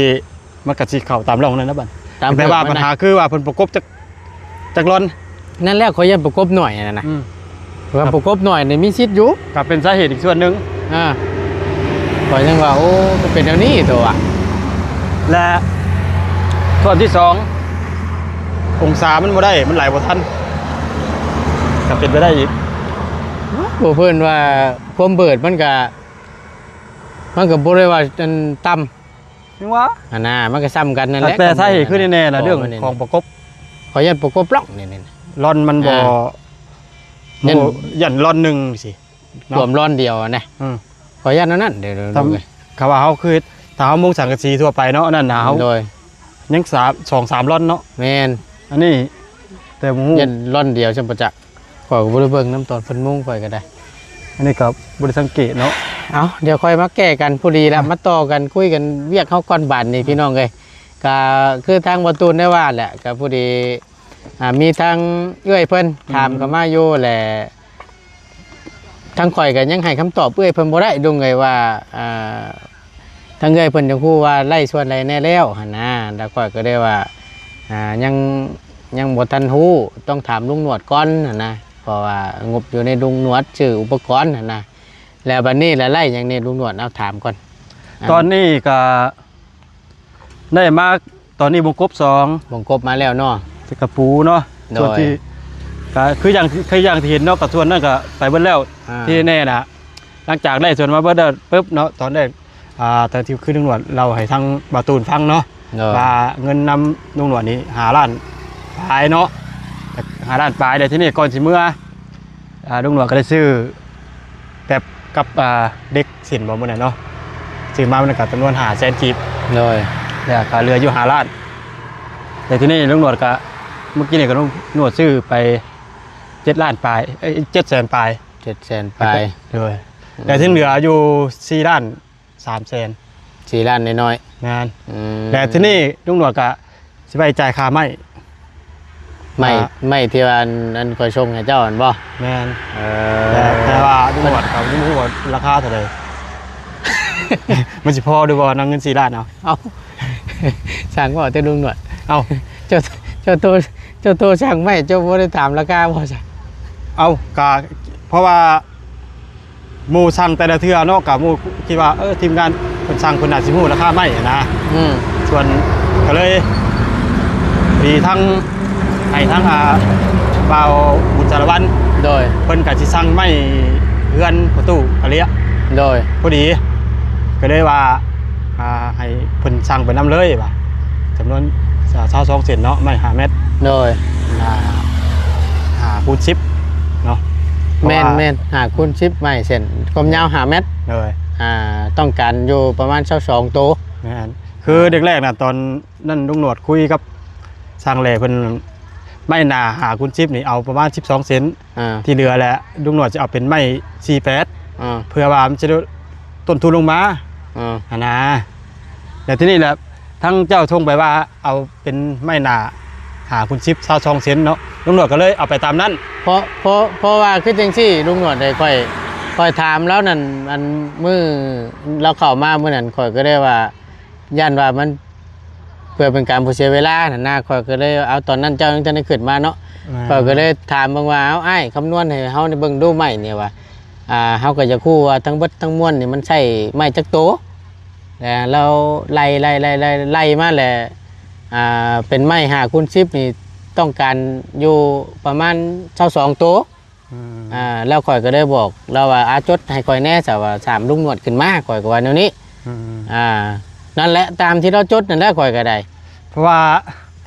ມັນກໍຊິເຂົ້າຕາມຮ່ອງນັ້ນນະບັດ ຕາມ ແຕ່ວ່າ ເພິ່ນ ບັນຫາຄືວ່າເພິ່ນປະກົບຈັກ ຈັກລ່ອນ ນັ້ນແຫຼະ ຂ້ອຍຢ້ານປະກົບໜ້ອຍຫັ້ນນະ ອືມ ວ່າປະກົບໜ້ອຍນີ້ມີສິດຢູ່ ກໍເປັນສາເຫດອີກສ່ວນໜຶ່ງ ອ່າ ຂ້ອຍຍັງວ່າ ໂອ້ ກໍເປັນແນວນີ້ຕົວະ ແລະ ສ່ວນທີສອງ ອົງສາມັນບໍ່ໄດ້ ມັນໄຫຼບໍ່ທັນ ກໍເປັນໄປໄດ້ອີກ ບໍ່ ເພິ່ນວ່າຄວາມເບີດມັນກະ ມັນກໍບໍ່ໄດ້ວ່າອັນຕ່ຳ ຍັງວ່າ ອັນນ່າ ມັນກໍສ່ຳກັນນັ້ນແຫຼະ ແຕ່ສາເຫດຄືແນ່ໆລະ ເລື່ອງຂອງປະກົບ ຂ້ອຍຢ້ານປະກົບລ່ອງນີ້ ລ່ອນມັນບໍ່ ອ່າ ໂອ້ ຢ້ານ ຢ້ານລ່ອນໜຶ່ງຊິ ລວມລ່ອນດຽວນະ ອືມ ຂ້ອຍຢ້ານແນວນັ້ນເດ້ ທຳ ຄຳວ່າເຮົາຄື ຖ້າເຮົາມຸງສັງກະສີທົ່ວໄປເນາະ ອັນນັ້ນນະ ເຮົາ ໂດຍ ຍັງສາມ ສອງສາມລ່ອນເນາະ. ແມ່ນ. ອັນນີ້ແຕ່ບໍ່ຮູ້ ຍັງລ່ອນດຽວຊັ້ນບໍ່ຈັກ. ຂ້ອຍກໍບໍ່ໄດ້ເບິ່ງນຳຕອນເພິ່ນມຸງ ຂ້ອຍກໍໄດ້. ອັນນີ້ກໍບໍ່ໄດ້ສັງເກດເນາະ. ເອົາ ດຽວຄ່ອຍມາແກ້ກັນ ພໍດີລະ ມາຕໍ່ກັນ ຄຸຍກັນວຽກເຮົາກ່ອນບາດນີ້ ພີ່ນ້ອງເອີຍ. ກໍຄືທາງບໍ່ຕູນໄດ້ວ່າແຫຼະ ກໍພໍດີ ອ່າ ມີທາງເອື້ອຍເພິ່ນ ອືມ ຖາມເຂົ້າມາຢູ່ແຫຼະ. ທາງຂ້ອຍກໍຍັງໃຫ້ຄຳຕອບເອື້ອຍເພິ່ນບໍ່ໄດ້ ລຸງເອີຍ ວ່າ ອ່າ ທາງເອື້ອຍເພິ່ນຈະຮູ້ວ່າໄລ່ສ່ວນໃດແດ່ແລ້ວຫັ້ນນະ. ແລ້ວຂ້ອຍກໍໄດ້ວ່າ ອ່າ ຍັງ ຍັງບໍ່ທັນຮູ້ ຕ້ອງຖາມລຸງໜວດກ່ອນຫັ້ນນະ ເພາະວ່າງົບຢູ່ໃນລຸງໜວດ ຊື້ອຸປະກອນຫັ້ນນະ. ແລ້ວບັດນີ້ລະໄລ່ຫຍັງແດ່ ລຸງໜວດ ເອົາຖາມກ່ອນ. ຕອນນີ້ກໍ ໄດ້ມາຕອນນີ້ວົງກົບສອງ ວົງກົບມາແລ້ວເນາະ ແຕ່ກະປູເນາະ. ໂດຍ. ສ່ວນທີ່ ກະຄືຢ່າງ ຄືຢ່າງທີ່ເຫັນເນາະ ກະສ່ວນນັ້ນກະໄປເບິດແລ້ວ. ອ່າ ທີ່ແນ່ນະ ຫຼັງຈາກໄດ້ສ່ວນມາເບິດແລ້ວປຶບເນາະ ຕອນແລກ ອ່າ ຕອນທີ່ຄືລຸງໜວດເລົ່າໃຫ້ທາງບ່າວຕູນຟັງເນາະ. ໂດຍ. ວ່າເງິນນຳລຸງໜວດນີ້ຫ້າລ້ານປາຍເນາະ ຫ້າລ້ານປາຍ. ແລ້ວທີນີ້ກ່ອນຊິເມືອ ອ່າ ລຸງໜວດກໍໄດ້ຊື້ແປັບກັບ ອ່າ ເດັກເສັ້ນບໍ່ມື້ນັ້ນເນາະ ຊື້ມາມັນກໍຈຳນວນຫ້າແສນກີບ. ໂດຍ. ແລ້ວກໍເຫຼືອຢູ່ຫ້າລ້ານ. ແລ້ວທີນີ້ລຸງໜວດກໍ ມື້ກີ້ນີ້ກໍລຸງໜວດຊື້ໄປເຈັດລ້ານປາຍ ເອີຍ ເຈັດແສນປາຍ ເຈັດແສນປາຍ. ໂດຍ. ອືມ. ແລ້ວທີ່ເຫຼືອຢູ່ສີ່ລ້ານສາມແສນ ສີ່ລ້ານນ້ອຍໆ. ແມ່ນ. ອືມ. ແລ້ວທີນີ້ລຸງໜວດກໍ ຊິໄປຈ່າຍຄ່າໄມ້ ໄມ້ ອ່າ ໄມ້ທີ່ວ່າອັນ ອັນຂ້ອຍສົ່ງໃຫ້ເຈົ້າຫັ້ນບໍ່? ແມ່ນ. ເອີ ແຕ່ ແຕ່ວ່າລຸງໜວດເຂົາຍັງບໍ່ຮູ້ວ່າລາຄາເທົ່າໃດ ມັນຊິພໍຫຼືບໍ່ນຳເງິນສີ່ລ້ານເອົາ. ເອົ້າ ຊ່າງເວົ້າແຕ່ລຸງໜວດ. ເອົ້າ ເຈົ້າ ເຈົ້າໂທ ເຈົ້າໂທສັ່ງໄມ້ ເຈົ້າບໍ່ໄດ້ຖາມລາຄາບໍ່ຊະ? ເອົ້າ ກະເພາະວ່າ ໝູ່ສັ່ງແຕ່ລະເທື່ອເນາະ ກະໝູ່ຄິດວ່າ ເອີ ທີມງານເພິ່ນສັ່ງເພິ່ນອາດຊິຮູ້ລາຄາໄມ້ຫັ້ນນະ. ອືມ. ສ່ວນກໍເລີຍ ດີທັງ ໃຫ້ທັງ ອ່າ ບ່າວບຸນສາລະວັນ ໂດຍ ເພິ່ນກໍຊິສັ່ງໄມ້ເຮືອນພໍ່ຕູ້ກະເລຍ ໂດຍ ພໍດີ ກໍເລີຍວ່າ ອ່າ ໃຫ້ເພິ່ນສັ່ງໄປນຳເລີຍວ່າ ຈຳນວນ ຊາວສອງເສັ້ນເນາະ ໄມ້ຫ້າແມັດ. ໂດຍ. ອ່າ ຫ້າຄູນສິບເນາະ. ແມ່ນ ເພາະວ່າ ແມ່ນ ຫ້າຄູນສິບ ໄມ້ເສັ້ນ ຄວາມຍາວຫ້າແມັດ. ໂດຍ. ອ່າ ຕ້ອງການຢູ່ປະມານຊາວສອງໂຕ. ແມ່ນ ຄືແລກໆນະ ຕອນນັ້ນລຸງໜວດຄຸຍກັບຊ່າງແຫຼເພິ່ນ ໄມ້ໜາຫ້າຄູນສິບນີ້ເອົາປະມານສິບສອງເຊັນ. ອ່າ ທີ່ເຫຼືອແຫຼະ ລຸງໜວດຈະເອົາເປັນໄມ້ສີ່ແປດ ອ່າ ເພື່ອວ່າມັນຈະໄດ້ຕົ້ນທຶນລົງມາ ອ່າ ຫັ້ນນະ. ແລ້ວທີນີ້ແຫຼະ ທາງເຈົ້າທົ່ງໄປວ່າເອົາເປັນໄມ້ໜາຫ້າຄູນສິບ ຊາວສອງເຊັນເນາະ ລຸງໜວດກໍເລີຍເອົາໄປຕາມນັ້ນ. ເພາະ ເພາະ ເພາະວ່າຄືຈັ່ງຊີ້ ລຸງໜວດເອີຍ ຂ້ອຍ ຂ້ອຍຖາມລາວນັ້ນ ອັນມື້ລາວເຂົ້າມາມື້ນັ້ນ ຂ້ອຍກໍໄດ້ວ່າ ຢ້ານວ່າມັນ ເພື່ອເປັນການບໍ່ເສຍເວລາຫັ້ນນະ ຂ້ອຍກໍເລີຍ ເອົາ ຕອນນັ້ນເຈົ້າຍັງທັນໄດ້ຂຶ້ນມາເນາະ. ອ່າ ຂ້ອຍກໍເລີຍຖາມເບິ່ງວ່າ ເອົາ ອ້າຍຄຳນວນໃຫ້ເຮົາໄດ້ເບິ່ງດູໄມ້ນີ້ວ່າ ອ່າ ເຮົາກໍຢາກຮູ້ວ່າທັງເບິດທັງມວນນີ້ມັນໃຊ້ໄມ້ຈັກໂຕ ແລ້ວລາວໄລ່ ໄລ່ ໄລ່ ໄລ່ ໄລ່ມາແລ້ວ ອ່າ ເປັນໄມ້ຫ້າຄູນສິບນີ້ ຕ້ອງການຢູ່ປະມານຊາວສອງໂຕ. ອືມ ອ່າ ແລ້ວຂ້ອຍກໍໄດ້ບອກລາວວ່າ ອ່າ ຈົດໃຫ້ຂ້ອຍແດ່ ຊະວ່າ ຖາມລຸງໜວດຂຶ້ນມາ ຂ້ອຍກໍວ່າແນວນີ້. ອືມ ອ່າ ນັ້ນແຫຼະ ຕາມທີ່ລາວຈົດນັ້ນແຫຼະ ຂ້ອຍກໍໄດ້ ເພາະວ່າ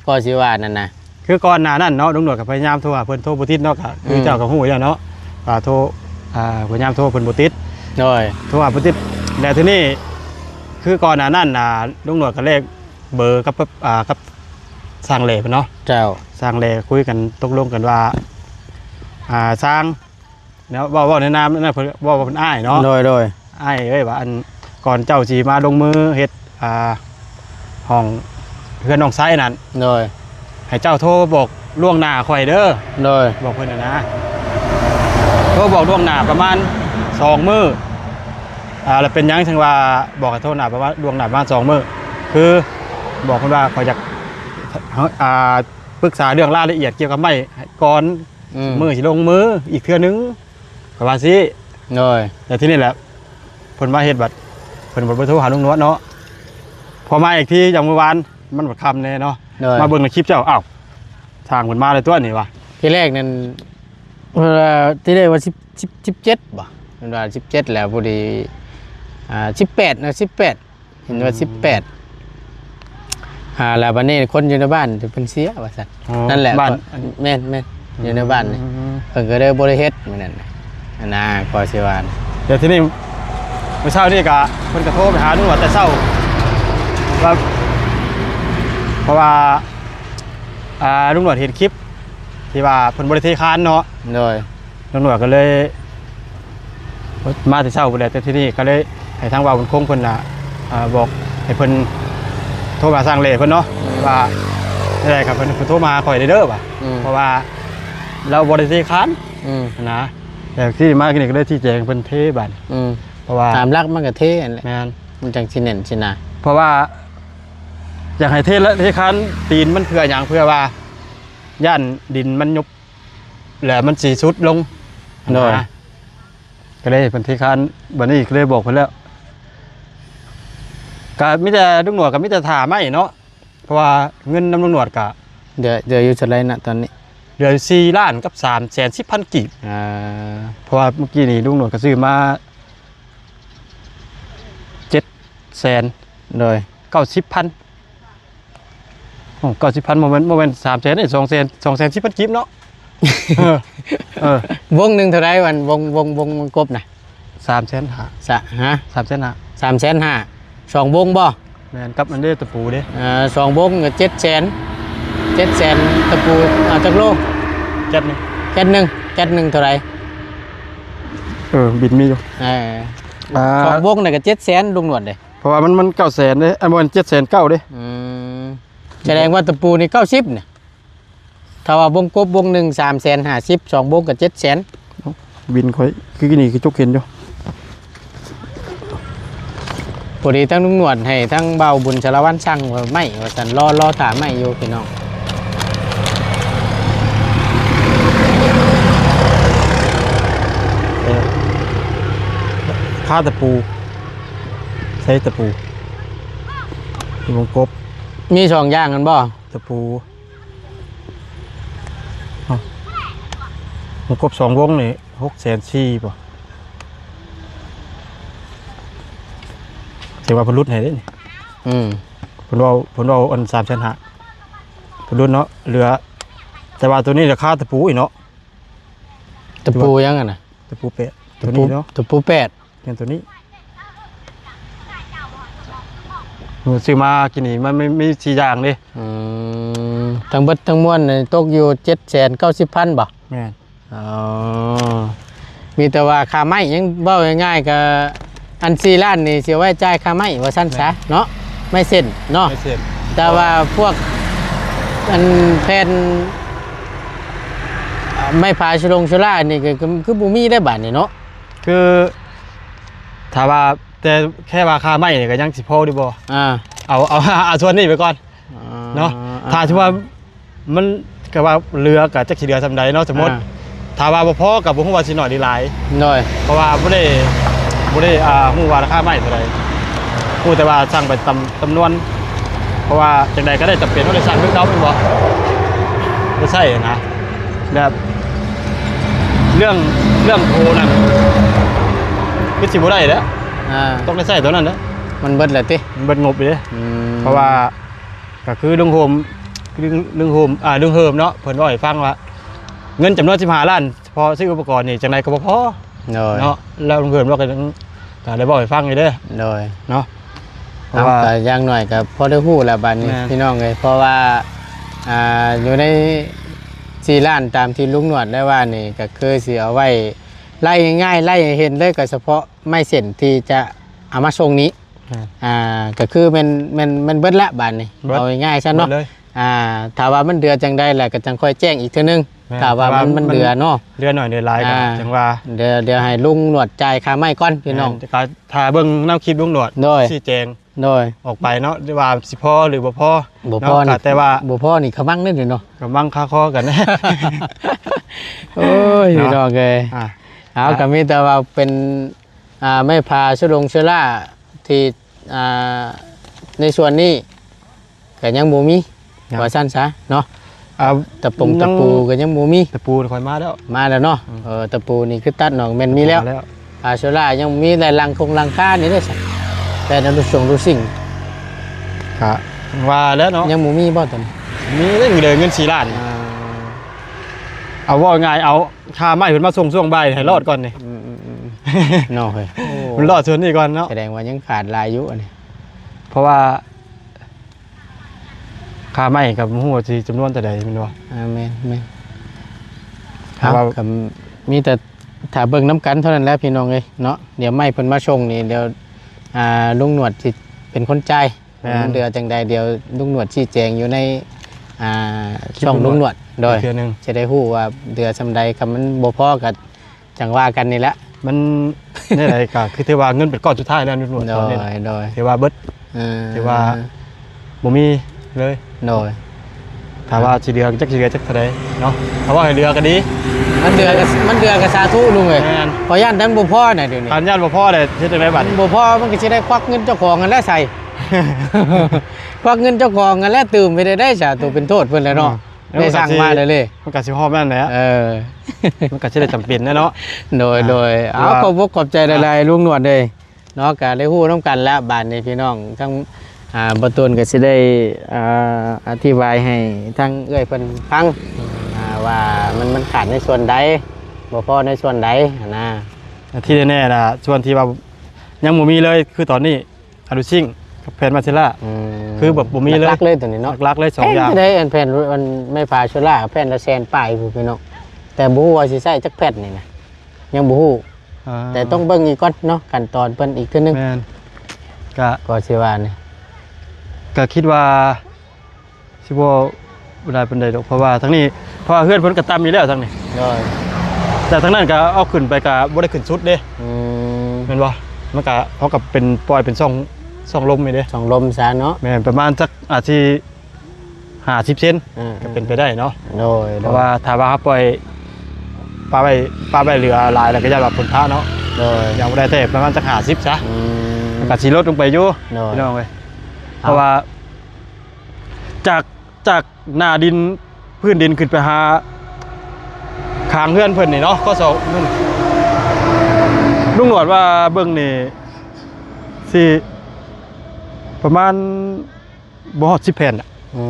ກໍຊິວ່ານັ້ນນະ ຄືກ່ອນໜ້ານັ້ນເນາະ ລຸງໜວດກໍພະຍາຍາມໂທຫາເພິ່ນ ໂທບໍ່ຕິດເນາະ ກໍຄື ອືມ ເຈົ້າກໍຮູ້ຢູ່ແລ້ວເນາະ ວ່າໂທ ອ່າ ພະຍາຍາມໂທເພິ່ນບໍ່ຕິດ. ໂດຍ. ໂທຫາບໍ່ຕິດ ແລ້ວທີນີ້ ຄືກ່ອນໜ້ານັ້ນນະ ລຸງໜວດກໍແລກ ເບີກັບ ອ່າ ກັບຊ່າງແຫຼເພິ່ນເນາະ. ເຈົ້າ. ຊ່າງແຫຼຄຸຍກັນຕົກລົງກັນວ່າ ອ່າ ຊ່າງ ແລ້ວເວົ້າ ເວົ້າໃນນາມນັ້ນ ເພິ່ນເວົ້າວ່າເພິ່ນອ້າຍເນາະ. ໂດຍ ໂດຍ. ອ້າຍເອີຍ ວ່າ ອັນ ກ່ອນເຈົ້າຊິມາລົງມືເຮັດ ອ່າ ຫ້ອງເຮືອນນ້ອງຊາຍນັ້ນ ໂດຍ ໃຫ້ເຈົ້າໂທບອກລ່ວງໜ້າຂ້ອຍເດີ. ໂດຍ. ບອກເພິ່ນຫັ້ນນະ ໂທບອກລ່ວງໜ້າປະມານສອງມື້. ອ່າ ແລ້ວເປັນຫຍັງເຖິງວ່າບອກໃຫ້ໂທໜ້າ ແບບວ່າລ່ວງໜ້າປະມານສອງມື້ ຄືບອກເພິ່ນວ່າ ຂ້ອຍຢາກ ອ່າ ປຶກສາເລື່ອງລາຍລະອຽດກ່ຽວກັບໄມ້ໃຫ້ກ່ອນ ອືມ ມື້ຊິລົງມືອີກເທື່ອໜຶ່ງ ເພິ່ນວ່າຊີ້. ໂດຍ. ແລ້ວທີນີ້ແຫຼະ ເພິ່ນມາເຮັດບັດ ເພິ່ນບໍ່ໄປໂທຫາລຸງນວດເນາະ ພໍມາອີກທີຢ່າງມື້ວານ ມັນບັດຄ່ຳແດ່ເນາະ. ໂດຍ. ມາເບິ່ງໃນຄລິບເຈົ້າ ອ້າວ ຊ່າງເພິ່ນມາແລ້ວຕົວະນີ້ວ່າ ທີແລກນັ້ນ ເພິ່ນວ່າ ທີແລກວ່າສິບ ສິບ ສິບເຈັດບໍ່ ເພິ່ນວ່າສິບເຈັດ ແລ້ວພໍດີ ອ່າ ສິບແປດນະ ສິບແປດ ເຫັນວ່າ ອືມ ສິບແປດ ອ່າ ແລ້ວບັດນີ້ຄົນຢູ່ໃນບ້ານເພິ່ນເສຍວ່າຊັ້ນ. ອໍ ນັ້ນແຫຼະ ບ້ານ ແມ່ນໆ ອືມ ຢູ່ໃນບ້ານນີ້ ເພິ່ນກໍເລີຍບໍ່ໄດ້ເຮັດມື້ນັ້ນນະ ອັນນະ ກໍຊິວ່າ. ແລ້ວທີນີ້ ມື້ເຊົ້ານີ້ກະເພິ່ນກະໂທໄປຫາລຸງໜວດແຕ່ເຊົ້າ ວ່າ ເພາະວ່າ ອ່າ ລຸງໜວດເຫັນຄລິບທີ່ວ່າເພິ່ນບໍ່ໄດ້ເທຄານເນາະ. ໂດຍ. ລຸງໜວດກໍເລີຍມາແຕ່ເຊົ້າພຸ້ນແຫຼະ ແຕ່ທີນີ້ກໍເລີຍໃຫ້ທາງບ່າວບຸນຄົງເພິ່ນນະ ອ່າ ບອກໃຫ້ເພິ່ນໂທມາຊ່າງແຫຼເພິ່ນເນາະ ອືມ ວ່າແນວໃດກໍເພິ່ນ ເພິ່ນໂທມາຫາຂ້ອຍເດີວ່າ ອືມ ເພາະວ່າລາວບໍ່ໄດ້ເທຄານ ອືມ ນະ. ແຕ່ທີ່ມານີ້ກໍເລີຍຊີ້ແຈງເພິ່ນເທບາດ ອືມ ເພາະວ່າຕາມຫຼັກມັນກໍເທຫັ້ນແຫຼະ ແມ່ນ ມັນຈັ່ງຊິແໜ້ນຊິໜາ ເພາະວ່າຢາກໃຫ້ເທ ເທຄານຕີນມັນເພື່ອຫຍັງ ເພື່ອວ່າຢ້ານດິນມັນຍຸບ ແລ້ວມັນຊິຊຸດລົງ ໂດຍ ນະ ກໍເລີຍເພິ່ນເທຄານ ບາດນີ້ກໍເລີຍບອກເພິ່ນແລ້ວ ກໍມີແຕ່ລຸງໜວດກໍມີແຕ່ຖ້າໄມ້ເນາະ ເພາະວ່າເງິນນຳລຸງໜວດກໍ ເຫຼືອ ເຫຼືອຢູ່ເທົ່າໃດນະຕອນນີ້? ເຫຼືອຢູ່ສີ່ລ້ານກັບສາມແສນສິບພັນກີບ ອ່າ ເພາະວ່າມື້ກີ້ນີ້ລຸງໜວດກໍຊື້ມາເຈັດແສນ ໂດຍ ເກົ້າສິບພັນ ໂອ້ ເກົ້າສິບພັນ ບໍ່ແມ່ນ ບໍ່ແມ່ນສາມແສນເດ້ ສອງແສນ ສອງແສນສິບພັນກີບເນາະ. ເອີ ເອີ ວົງໜຶ່ງເທົ່າໃດ ອັນວົງ ວົງ ວົງ ວົງກົບນະ? ສາມແສນຫ້າ ສະ ຮະ? ສາມແສນຫ້າ ສາມແສນຫ້າ ສອງວົງບໍ່? ແມ່ນ ກັບອັນເດ້ ຕະປູເດ້ ເອີ ສອງວົງກໍເຈັດແສນ ເຈັດແສນ ຕະປູ ເອົາຈັກໂລ? ແກັດໜຶ່ງ ແກັດໜຶ່ງ ແກັດໜຶ່ງເທົ່າໃດ? ເອີ ບິນມີຢູ່ ເອີ ອ່າ ສອງວົງນີ້ກໍເຈັດແສນ ລຸງໜວດເດ້ ເພາະວ່າມັນ ມັນເກົ້າແສນເດ້ ອັນບໍ່ແມ່ນເຈັດແສນເກົ້າເດ້ ອືມ ສະແດງວ່າຕະປູນີ້ເກົ້າສິບນີ້ ຖ້າວ່າວົງກົບວົງໜຶ່ງສາມແສນຫ້າສິບ ສອງວົງກໍເຈັດແສນ ບິນຂ້ອຍຄືນີ້ຄືຈົກເຫັນຢູ່ ພໍດີທັງລຸງໜວດໃຫ້ທັງບ່າວບຸນສາລະວັນສັ່ງໄມ້ວ່າຊັ້ນ ລໍ ລໍຖ້າໄມ້ຢູ່ພີ່ນ້ອງ ເອີ ຄາຕະປູ ໃຊ້ຕະປູ ວົງກົບ ມີສອງຢ່າງຫັ້ນບໍ່? ຕະປູ ເອົ້າ ມັນຄົບສອງວົງນີ້ຫົກແສນສີ່ບໍ່? ຖືວ່າເພິ່ນຫຼຸດໃຫ້ເດ້ນີ້ ອືມ ເພິ່ນເວົ້າ ເພິ່ນເວົ້າອັນສາມແສນຫ້າ ເພິ່ນຫຼຸດເນາະ ເຫຼືອ ແຕ່ວ່າໂຕນີ້ລາຄາຕະປູອີກເນາະ ຕະປູຫຍັງຫັ້ນນະ? ຕະປູແປດ ຕະປູ ໂຕນີ້ເນາະ ຕະປູແປດ ແມ່ນໂຕນີ້ ເອີ ຊື້ມາກິນນີ້ມັນມີ ມີສີ່ຢ່າງເດ້ ອືມ ທັງເບິດທັງມວນນີ້ຕົກຢູ່ເຈັດແສນເກົ້າສິບພັນບໍ່? ແມ່ນ ອໍ ມີແຕ່ວ່າຄ່າໄມ້ ຍັງເວົ້າງ່າຍໆ ກໍອັນສີ່ລ້ານນີ້ຊິເອົາໄວ້ຈ່າຍຄ່າໄມ້ວ່າຊັ້ນຊະ ແມ່ນ ເນາະ ໄມ້ເສັ້ນເນາະ ໄມ້ເສັ້ນ ແຕ່ວ່າພວກອັນແຜ່ນ ອ່າ ໄມ້ພາໂຊລົງໂຊລານີ້ກໍ ກໍຄືບໍ່ມີໄດ້ບາດນີ້ເນາະ ຄືຖ້າວ່າ ແຕ່ແຄ່ວ່າຄ່າໄມ້ນີ້ກໍຍັງຊິພໍຢູ່ບໍ່? ອ່າ ເອົາ ເອົາ ເອົາສ່ວນນີ້ໄປກ່ອນ ອ່າ ເນາະ ອ່າ ຖ້າສົມມຸດວ່າ ອ່າ ມັນກໍວ່າເຫຼືອກໍຈັກຊິເຫຼືອສ່ຳໃດເນາະ ສົມມຸດ ອ່າ ຖ້າວ່າບໍ່ພໍກໍບໍ່ຮູ້ວ່າຊິໜ້ອຍຫຼືຫຼາຍ ໂດຍ ເພາະວ່າບໍ່ໄດ້ ບໍ່ໄດ້ ອ່າ ຮູ້ວ່າລາຄາໄມ້ເທົ່າໃດ ຮູ້ແຕ່ວ່າສັ່ງໄປຕາມຈຳນວນ ເພາະວ່າຈັ່ງໃດກໍໄດ້ຈຳເປັນຕ້ອງໄດ້ສັ່ງຄືເກົ່າແມ່ນບໍ່? ໄດ້ໃຊ້ນະ ແບບເລື່ອງ ເລື່ອງໂທນັ້ນຄືຊິບໍ່ໄດ້ແລ້ວ ອ່າ ຕ້ອງໄດ້ໃຊ້ຕົວນັ້ນແຫຼະ ມັນເບິດແລ້ວຕິ? ມັນເບິດງົບເດ້ ອືມ ເພາະວ່າ ກໍຄືລຸງໂຮມ ລຸງ ລຸງໂຮມ ອ່າ ລຸງເຮີມເນາະ ເພິ່ນເວົ້າໃຫ້ຟັງວ່າ ເງິນຈຳນວນສິບຫ້າລ້ານ ພໍຊື້ອຸປະກອນນີ້ ຈັ່ງໃດກໍບໍ່ພໍ ໂດຍ ເນາະ ແລ້ວລຸງເຮີມລາວກໍ ກໍໄດ້ເວົ້າໃຫ້ຟັງຢູ່ເດ້ ໂດຍ ເນາະ ເພາະວ່າ ເອົາ ກໍຢ່າງໜ້ອຍກໍພໍໄດ້ຮູ້ແລ້ວບາດນີ້ ແມ່ນ ພີ່ນ້ອງເອີຍ ເພາະວ່າ ອ່າ ຢູ່ໃນສີ່ລ້ານຕາມທີ່ລຸງໜວດໄດ້ວ່ານີ້ ກໍຄືຊິເອົາໄວ້ ໄລ່ງ່າຍໆ ໄລ່ໃຫ້ເຫັນເລີຍ ກໍສະເພາະໄມ້ເສັ້ນທີ່ຈະເອົາມາສົ່ງນີ້ ແມ່ນ ອ່າ ກໍຄືແມ່ນ ແມ່ນ ແມ່ນເບິດລະບາດນີ້ ເບິດ ເອົາງ່າຍໆຊະເນາະ ເບິດເລີຍ ອ່າ ຖ້າວ່າມັນເຫຼືອຈັ່ງໃດລະກໍຈັ່ງຄ່ອຍແຈ້ງອີກເທື່ອໜຶ່ງ ແມ່ນ ຖ້າວ່າ ຖ້າວ່າມັນ ມັນເຫຼືອເນາະ ເຫຼືອໜ້ອຍເຫຼືອຫຼາຍກໍ ອ່າ ຈັ່ງວ່າ ດຽວ ດຽວໃຫ້ລຸງໜວດຈ່າຍຄ່າໄມ້ກ່ອນພີ່ນ້ອງ ແມ່ນ ກໍຖ້າເບິ່ງນຳຄລິບລຸງໜວດ ໂດຍ ຊີ້ແຈງ ໂດຍ ອອກໄປເນາະ ຫຼືວ່າຊິພໍຫຼືບໍ່ພໍ ບໍ່ພໍ ເນາະ ນີ້ ກໍແຕ່ວ່າ ບໍ່ພໍນີ້ຂະມັງເດ້ເນາະ ຂະມັງຄາຄໍກັນ ໂອ້ຍ ເນາະ ພີ່ນ້ອງເອີຍ ອ່າ ເອົາ ອ່າ ກໍມີແຕ່ວ່າເປັນ ອ່າ ໄມ້ພາໂຊລົງໂຊລາທີ່ ອ່າ ໃນສ່ວນນີ້ກໍຍັງບໍ່ມີ ຍັງ ວ່າຊັ້ນຊະເນາະ ອ່າ ຕະປົງ ຍັງ ຕະປູກໍຍັງບໍ່ມີ ຕະປູຂ້ອຍມາແລ້ວ ມາແລ້ວເນາະ ອືມ ເອີ ຕະປູນີ້ຄືຕັດເນາະ ແມ່ນມີແລ້ວ ຕະປູມາແລ້ວ ອ່າ ໂຊລາຍັງມີ ແລະ ຫຼັງຄົງຫຼັງຄານີ້ເດ້ ແຕ່ອະນຸສົງອະນຸສິງ ກະວ່າແລ້ວເນາະ ຍັງບໍ່ມີບໍ່ຕອນນີ້? ມີເດ້ ເງິນສີ່ລ້ານ ອ່າ ເອົາເວົ້າງ່າຍ ເອົາ ຄ່າໄມ້ເພິ່ນມາສົ່ງຊ່ວງບ່າຍໃຫ້ລອດກ່ອນນີ້ ອືມໆໆ ເນາະເຮີຍ ໂອ້ ມັນລໍສ່ວນນີ້ກ່ອນເນາະ ສະແດງວ່າຍັງຂາດຫຼາຍຢູ່ອັນນີ້ ເພາະວ່າຄ່າໄມ້ກໍບໍ່ຮູ້ວ່າຊິຈຳນວນເທົ່າໃດແມ່ນບໍ່? ອ່າ ແມ່ນໆ ເອົາ ກໍມີແຕ່ຖ້າເບິ່ງນຳກັນເທົ່ານັ້ນແຫຼະພີ່ນ້ອງເອີຍເນາະ ດຽວໄມ້ເພິ່ນມາສົ່ງນີ້ ດຽວ ອ່າ ລຸງໜວດຊິເປັນຄົນຈ່າຍ ແມ່ນ ມັນເຫຼືອຈັ່ງໃດ ດຽວລຸງໜວດຊີ້ແຈງຢູ່ໃນ ອ່າ ຊ່ອງລຸງໜວດ ໂດຍ ອີກເທື່ອໜຶ່ງ ຈະໄດ້ຮູ້ວ່າເຫຼືອສ່ຳໃດ ຄັນມັນບໍ່ພໍກໍຈັ່ງວ່າກັນນີ້ແຫຼະ ມັນແນວໃດກໍຄືຖືວ່າເງິນເປັນກ້ອນສຸດທ້າຍແລ້ວລຸງໜວດ ໂດຍ ຕອນນີ້ນະ ໂດຍ ຖືວ່າເບິດ ເອີ ຖືວ່າບໍ່ມີເລີຍ ໂດຍ ຖ້າວ່າຊິເຫຼືອ ຈັກຊິເຫຼືອຈັກເທົ່າໃດເນາະ ຖ້າວ່າໃຫ້ເຫຼືອກໍດີ ມັນເຫຼືອກໍ ມັນເຫຼືອກໍສາທຸລຸງເອີຍ ແມ່ນ ເພາະຢ້ານແຕ່ມັນບໍ່ພໍນະດຽວນີ້ ຄັນຢ້ານບໍ່ພໍແລ້ວເຮັດຈັ່ງໃດບັດນີ້ ມັນບໍ່ພໍ ມັນກໍຊິໄດ້ຄວັກເງິນເຈົ້າຂອງຫັ້ນແຫຼະໃສ່ ຄວັກເງິນເຈົ້າຂອງຫັ້ນແຫຼະ ຕື່ມໄປໄດ້ໃດສາ ໂຕເປັນໂທດເພິ່ນແຫຼະເນາະ ເອີ ໄດ້ສ້າງມາແລ້ວເລີຍ ມັນກໍຊິຮອດນັ້ນແຫຼະ ເອີ ມັນກໍຊິໄດ້ຈຳເປັນແຫຼະເນາະ ໂດຍ ອ່າ ໂດຍ ຖືວ່າ ເອົາ ຂອບອົກຂອບໃຈຫຼາຍໆ ລຸງໜວດເອີຍ ເນາະ ກໍໄດ້ຮູ້ນຳກັນແລ້ວ ບາດນີ້ພີ່ນ້ອງ ທັງ ອ່າ ບໍ່ຕູນກໍຊິໄດ້ ອ່າ ອະທິບາຍໃຫ້ທັງເອື້ອຍເພິ່ນຟັງ ອ່າ ວ່າມັນ ມັນຂາດໃນສ່ວນໃດ ບໍ່ພໍໃນສ່ວນໃດຫັ້ນນະ ທີ່ແນ່ໆນະ ສ່ວນທີ່ວ່າຍັງບໍ່ມີເລີຍ ຄືຕອນນີ້ອາລູຊິງກັບແຜ່ນມາເຊລາ ອືມ ຄືແບບບໍ່ມີເລີຍ ຫຼັກໆເລີຍຕົວນີ້ເນາະ ຫຼັກໆເລີຍສອງຢ່າງ ແພງເທົ່າໃດອັນແຜ່ນ ອັນໄມ້ຝາໂຊລາ ແຜ່ນລະແສນປາຍພຸ້ນພີ່ນ້ອງ ແຕ່ບໍ່ຮູ້ວ່າຊິໃຊ້ຈັກແຜ່ນນີ້ນະ ຍັງບໍ່ຮູ້ ອ່າ ແຕ່ຕ້ອງເບິ່ງອີກກ່ອນເນາະ ຂັ້ນຕອນເພິ່ນອີກເທື່ອໜຶ່ງ ແມ່ນ ກະ ກໍຊິວ່ານີ້ ກະຄິດວ່າຊິບໍ່ ບໍ່ຫຼາຍປານໃດດອກ ເພາະວ່າທາງນີ້ ເພາະວ່າເຮືອນເພິ່ນກໍຕ່ຳຢູ່ແລ້ວທາງນີ້ ໂດຍ ແຕ່ທາງນັ້ນກໍເອົາຂຶ້ນໄປກໍບໍ່ໄດ້ຂຶ້ນສຸດເດ້ ອືມ ແມ່ນບໍ່ ມັນກໍ ເຮົາກໍເປັນ ປ່ອຍເປັນຊ່ອງ ຊ່ອງລົມນີ້ເດ້ ຊ່ອງລົມຊະເນາະ ແມ່ນ ປະມານຈັກອາດຊິ ຫ້າສິບເຊັນ ອືມ ກໍເປັນໄປໄດ້ເນາະ ໂດຍ ເພາະວ່າຖ້າວ່າເຮົາປ່ອຍປະໄວ້ ປະໄວ້ເຫຼືອຫຼາຍແລ້ວກໍຢ້ານວ່າຝົນພະເນາະ ໂດຍ ຍັງບໍ່ໄດ້ແທ້ ປະມານຈັກຫ້າສິບຊະ ອືມ ມັນກໍຊິລົດລົງໄປຢູ່ ໂດຍ ພີ່ນ້ອງເອີຍ ເອົາ ເພາະວ່າຈາກ ຈາກໜ້າດິນ ພື້ນດິນຂຶ້ນໄປຫາຄາງເຮືອນເພິ່ນນີ້ເນາະ ກໍສອງ ລຸງໜວດວ່າເບິ່ງນີ້ ຊິປະມານ ບໍ່ຮອດສິບແຜ່ນອະ ອື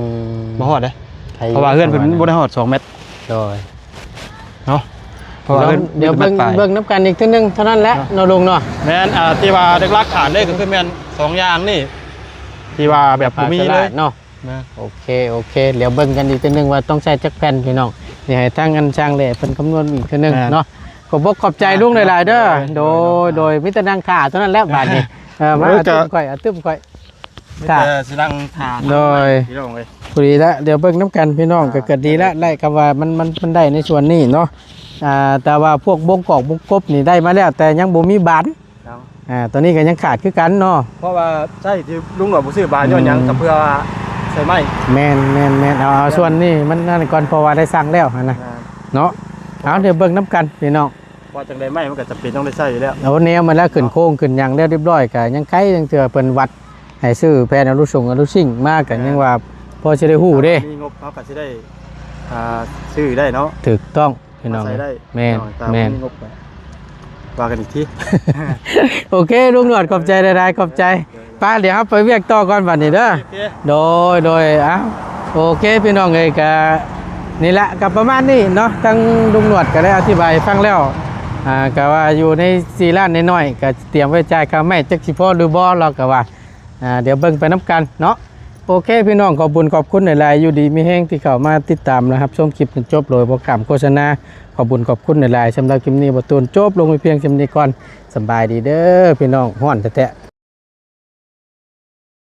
ມ ບໍ່ຮອດເດ້ ໃຜ ເພາະວ່າເຮືອນເພິ່ນບໍ່ໄດ້ຮອດສອງແມັດ ໂດຍ ເນາະ ເພາະວ່າເຮືອນ ດຽວເບິ່ງ ເບິ່ງນຳກັນອີກເທື່ອໜຶ່ງເທົ່ານັ້ນແຫຼະເນາະ ເນາະ ລຸງເນາະ ແມ່ນ ອ່າ ທີ່ວ່າຫຼັກໆຂາດເລີຍກໍຄືແມ່ນສອງຢ່າງນີ້ ທີ່ວ່າແບບບໍ່ມີເລີຍ ເນາະ ແມ່ນ ໂອເຄ ໂອເຄ ດຽວເບິ່ງກັນອີກເທື່ອໜຶ່ງວ່າຕ້ອງໃຊ້ຈັກແຜ່ນພີ່ນ້ອງ ນີ້ໃຫ້ທາງອັນຊ່າງແຫຼະເພິ່ນຄຳນວນອີກເທື່ອໜຶ່ງ ແມ່ນ ເນາະ ຂອບອົກຂອບໃຈລຸງຫຼາຍໆເດີ ໂດຍ ໂດຍ ໂດຍ ມີແຕ່ນັ່ງຖ້າເທົ່ານັ້ນແຫຼະບາດນີ້ ເອີ ມາ ເອີ ອາ ຕື່ມຂ້ອຍ ອາ ຕື່ມຂ້ອຍ ມີແຕ່ຊິນັ່ງຖ້າ ໂດຍ ພີ່ນ້ອງເອີຍ ພໍດີລະ ດຽວເບິ່ງນຳກັນພີ່ນ້ອງ ອ່າ ກໍ ກໍດີລະ ໄດ້ຄຳວ່າມັນ ມັນ ມັນໄດ້ໃນສ່ວນນີ້ເນາະ ອ່າ ແຕ່ວ່າພວກບົງກອກບົງກົບນີ້ໄດ້ມາແລ້ວ ແຕ່ຍັງບໍ່ມີບານ ເນາະ ອ່າ ຕອນນີ້ກໍຍັງຂາດຄືກັນເນາະ ເພາະວ່າໃຊ້ທີ່ລຸງຫຼວງບໍ່ຊື້ບານ ອືມ ຍ້ອນຫຍັງ ກໍເພື່ອວ່າໃສ່ໄມ້ ແມ່ນໆໆ ເອົາ ເອົາ ແມ່ນ ສ່ວນນີ້ມັນນັ້ນກ່ອນ ເພາະວ່າໄດ້ສັ່ງແລ້ວຫັ້ນນະ ແມ່ນ ເນາະ ເອົາ ດຽວເບິ່ງນຳກັນພີ່ນ້ອງ ເພາະຈັ່ງໃດໄມ້ມັນກໍຈຳເປັນຕ້ອງໄດ້ໃຊ້ຢູ່ແລ້ວ ໂອ້ ແນວມັນແລ້ວ ເນາະ ຂຶ້ນໂຄງຂຶ້ນຫຍັງແລ້ວຮຽບຮ້ອຍ ກໍຍັງໄຄ ຍັງເທື່ອເພິ່ນວັດໃຫ້ຊື້ແຜ່ນອະລູຊຸງອະລູຊິງມາ ກໍ ແມ່ນ ຍັງວ່າພໍຊິໄດ້ຮູ້ເດ້ ມີງົບເຮົາກໍຊິໄດ້ ອ່າ ຊື້ໄດ້ເນາະ ຖືກຕ້ອງ ພີ່ນ້ອງ ມາໃຊ້ໄດ້ ແມ່ນ ພີ່ນ້ອງ ຕາມ ແມ່ນ ມີງົບກໍວ່າກັນອີກທີ ໂອເຄ ລຸງໜວດ ຂອບໃຈຫຼາຍໆ ຂອບໃຈ ໂດຍ ໄປ ດຽວເຮົາໄປວຽກຕໍ່ກ່ອນບັດນີ້ເດີ ໂອເຄ ໂດຍ ໂດຍ ເອົ້າ ໂອເຄ ພີ່ນ້ອງເອີຍ ກະນີ້ລະ ກະປະມານນີ້ເນາະ ທາງລຸງໜວດກະໄດ້ອະທິບາຍໃຫ້ຟັງແລ້ວ ອ່າ ກະວ່າຢູ່ໃນສີ່ລ້ານນ້ອຍໆ ກະຕຽມໄວ້ຈ່າຍຄ່າໄມ້ ຈັກຊິພໍຫຼືບໍ່ ລາວກະວ່າ ອ່າ ດຽວເບິ່ງໄປນຳກັນເນາະ ໂອເຄ ພີ່ນ້ອງ ຂອບບຸນຂອບຄຸນຫຼາຍໆ ຢູ່ດີມີແຮງທີ່ເຂົ້າມາຕິດຕາມ ແລະ ຮັບຊົມຄລິບຈົນຈົບໂດຍບໍ່ຂ້າມໂຄສະນາ ຂອບບຸນຂອບຄຸນຫຼາຍໆ ສຳລັບຄລິບນີ້ ບ່າວຕູນຈົບລົງໄປພຽງສ່ຳນີ້ກ່ອນ ສະບາຍດີເດີພີ່ນ້ອງ ຮ້ອນແທ້ໆ.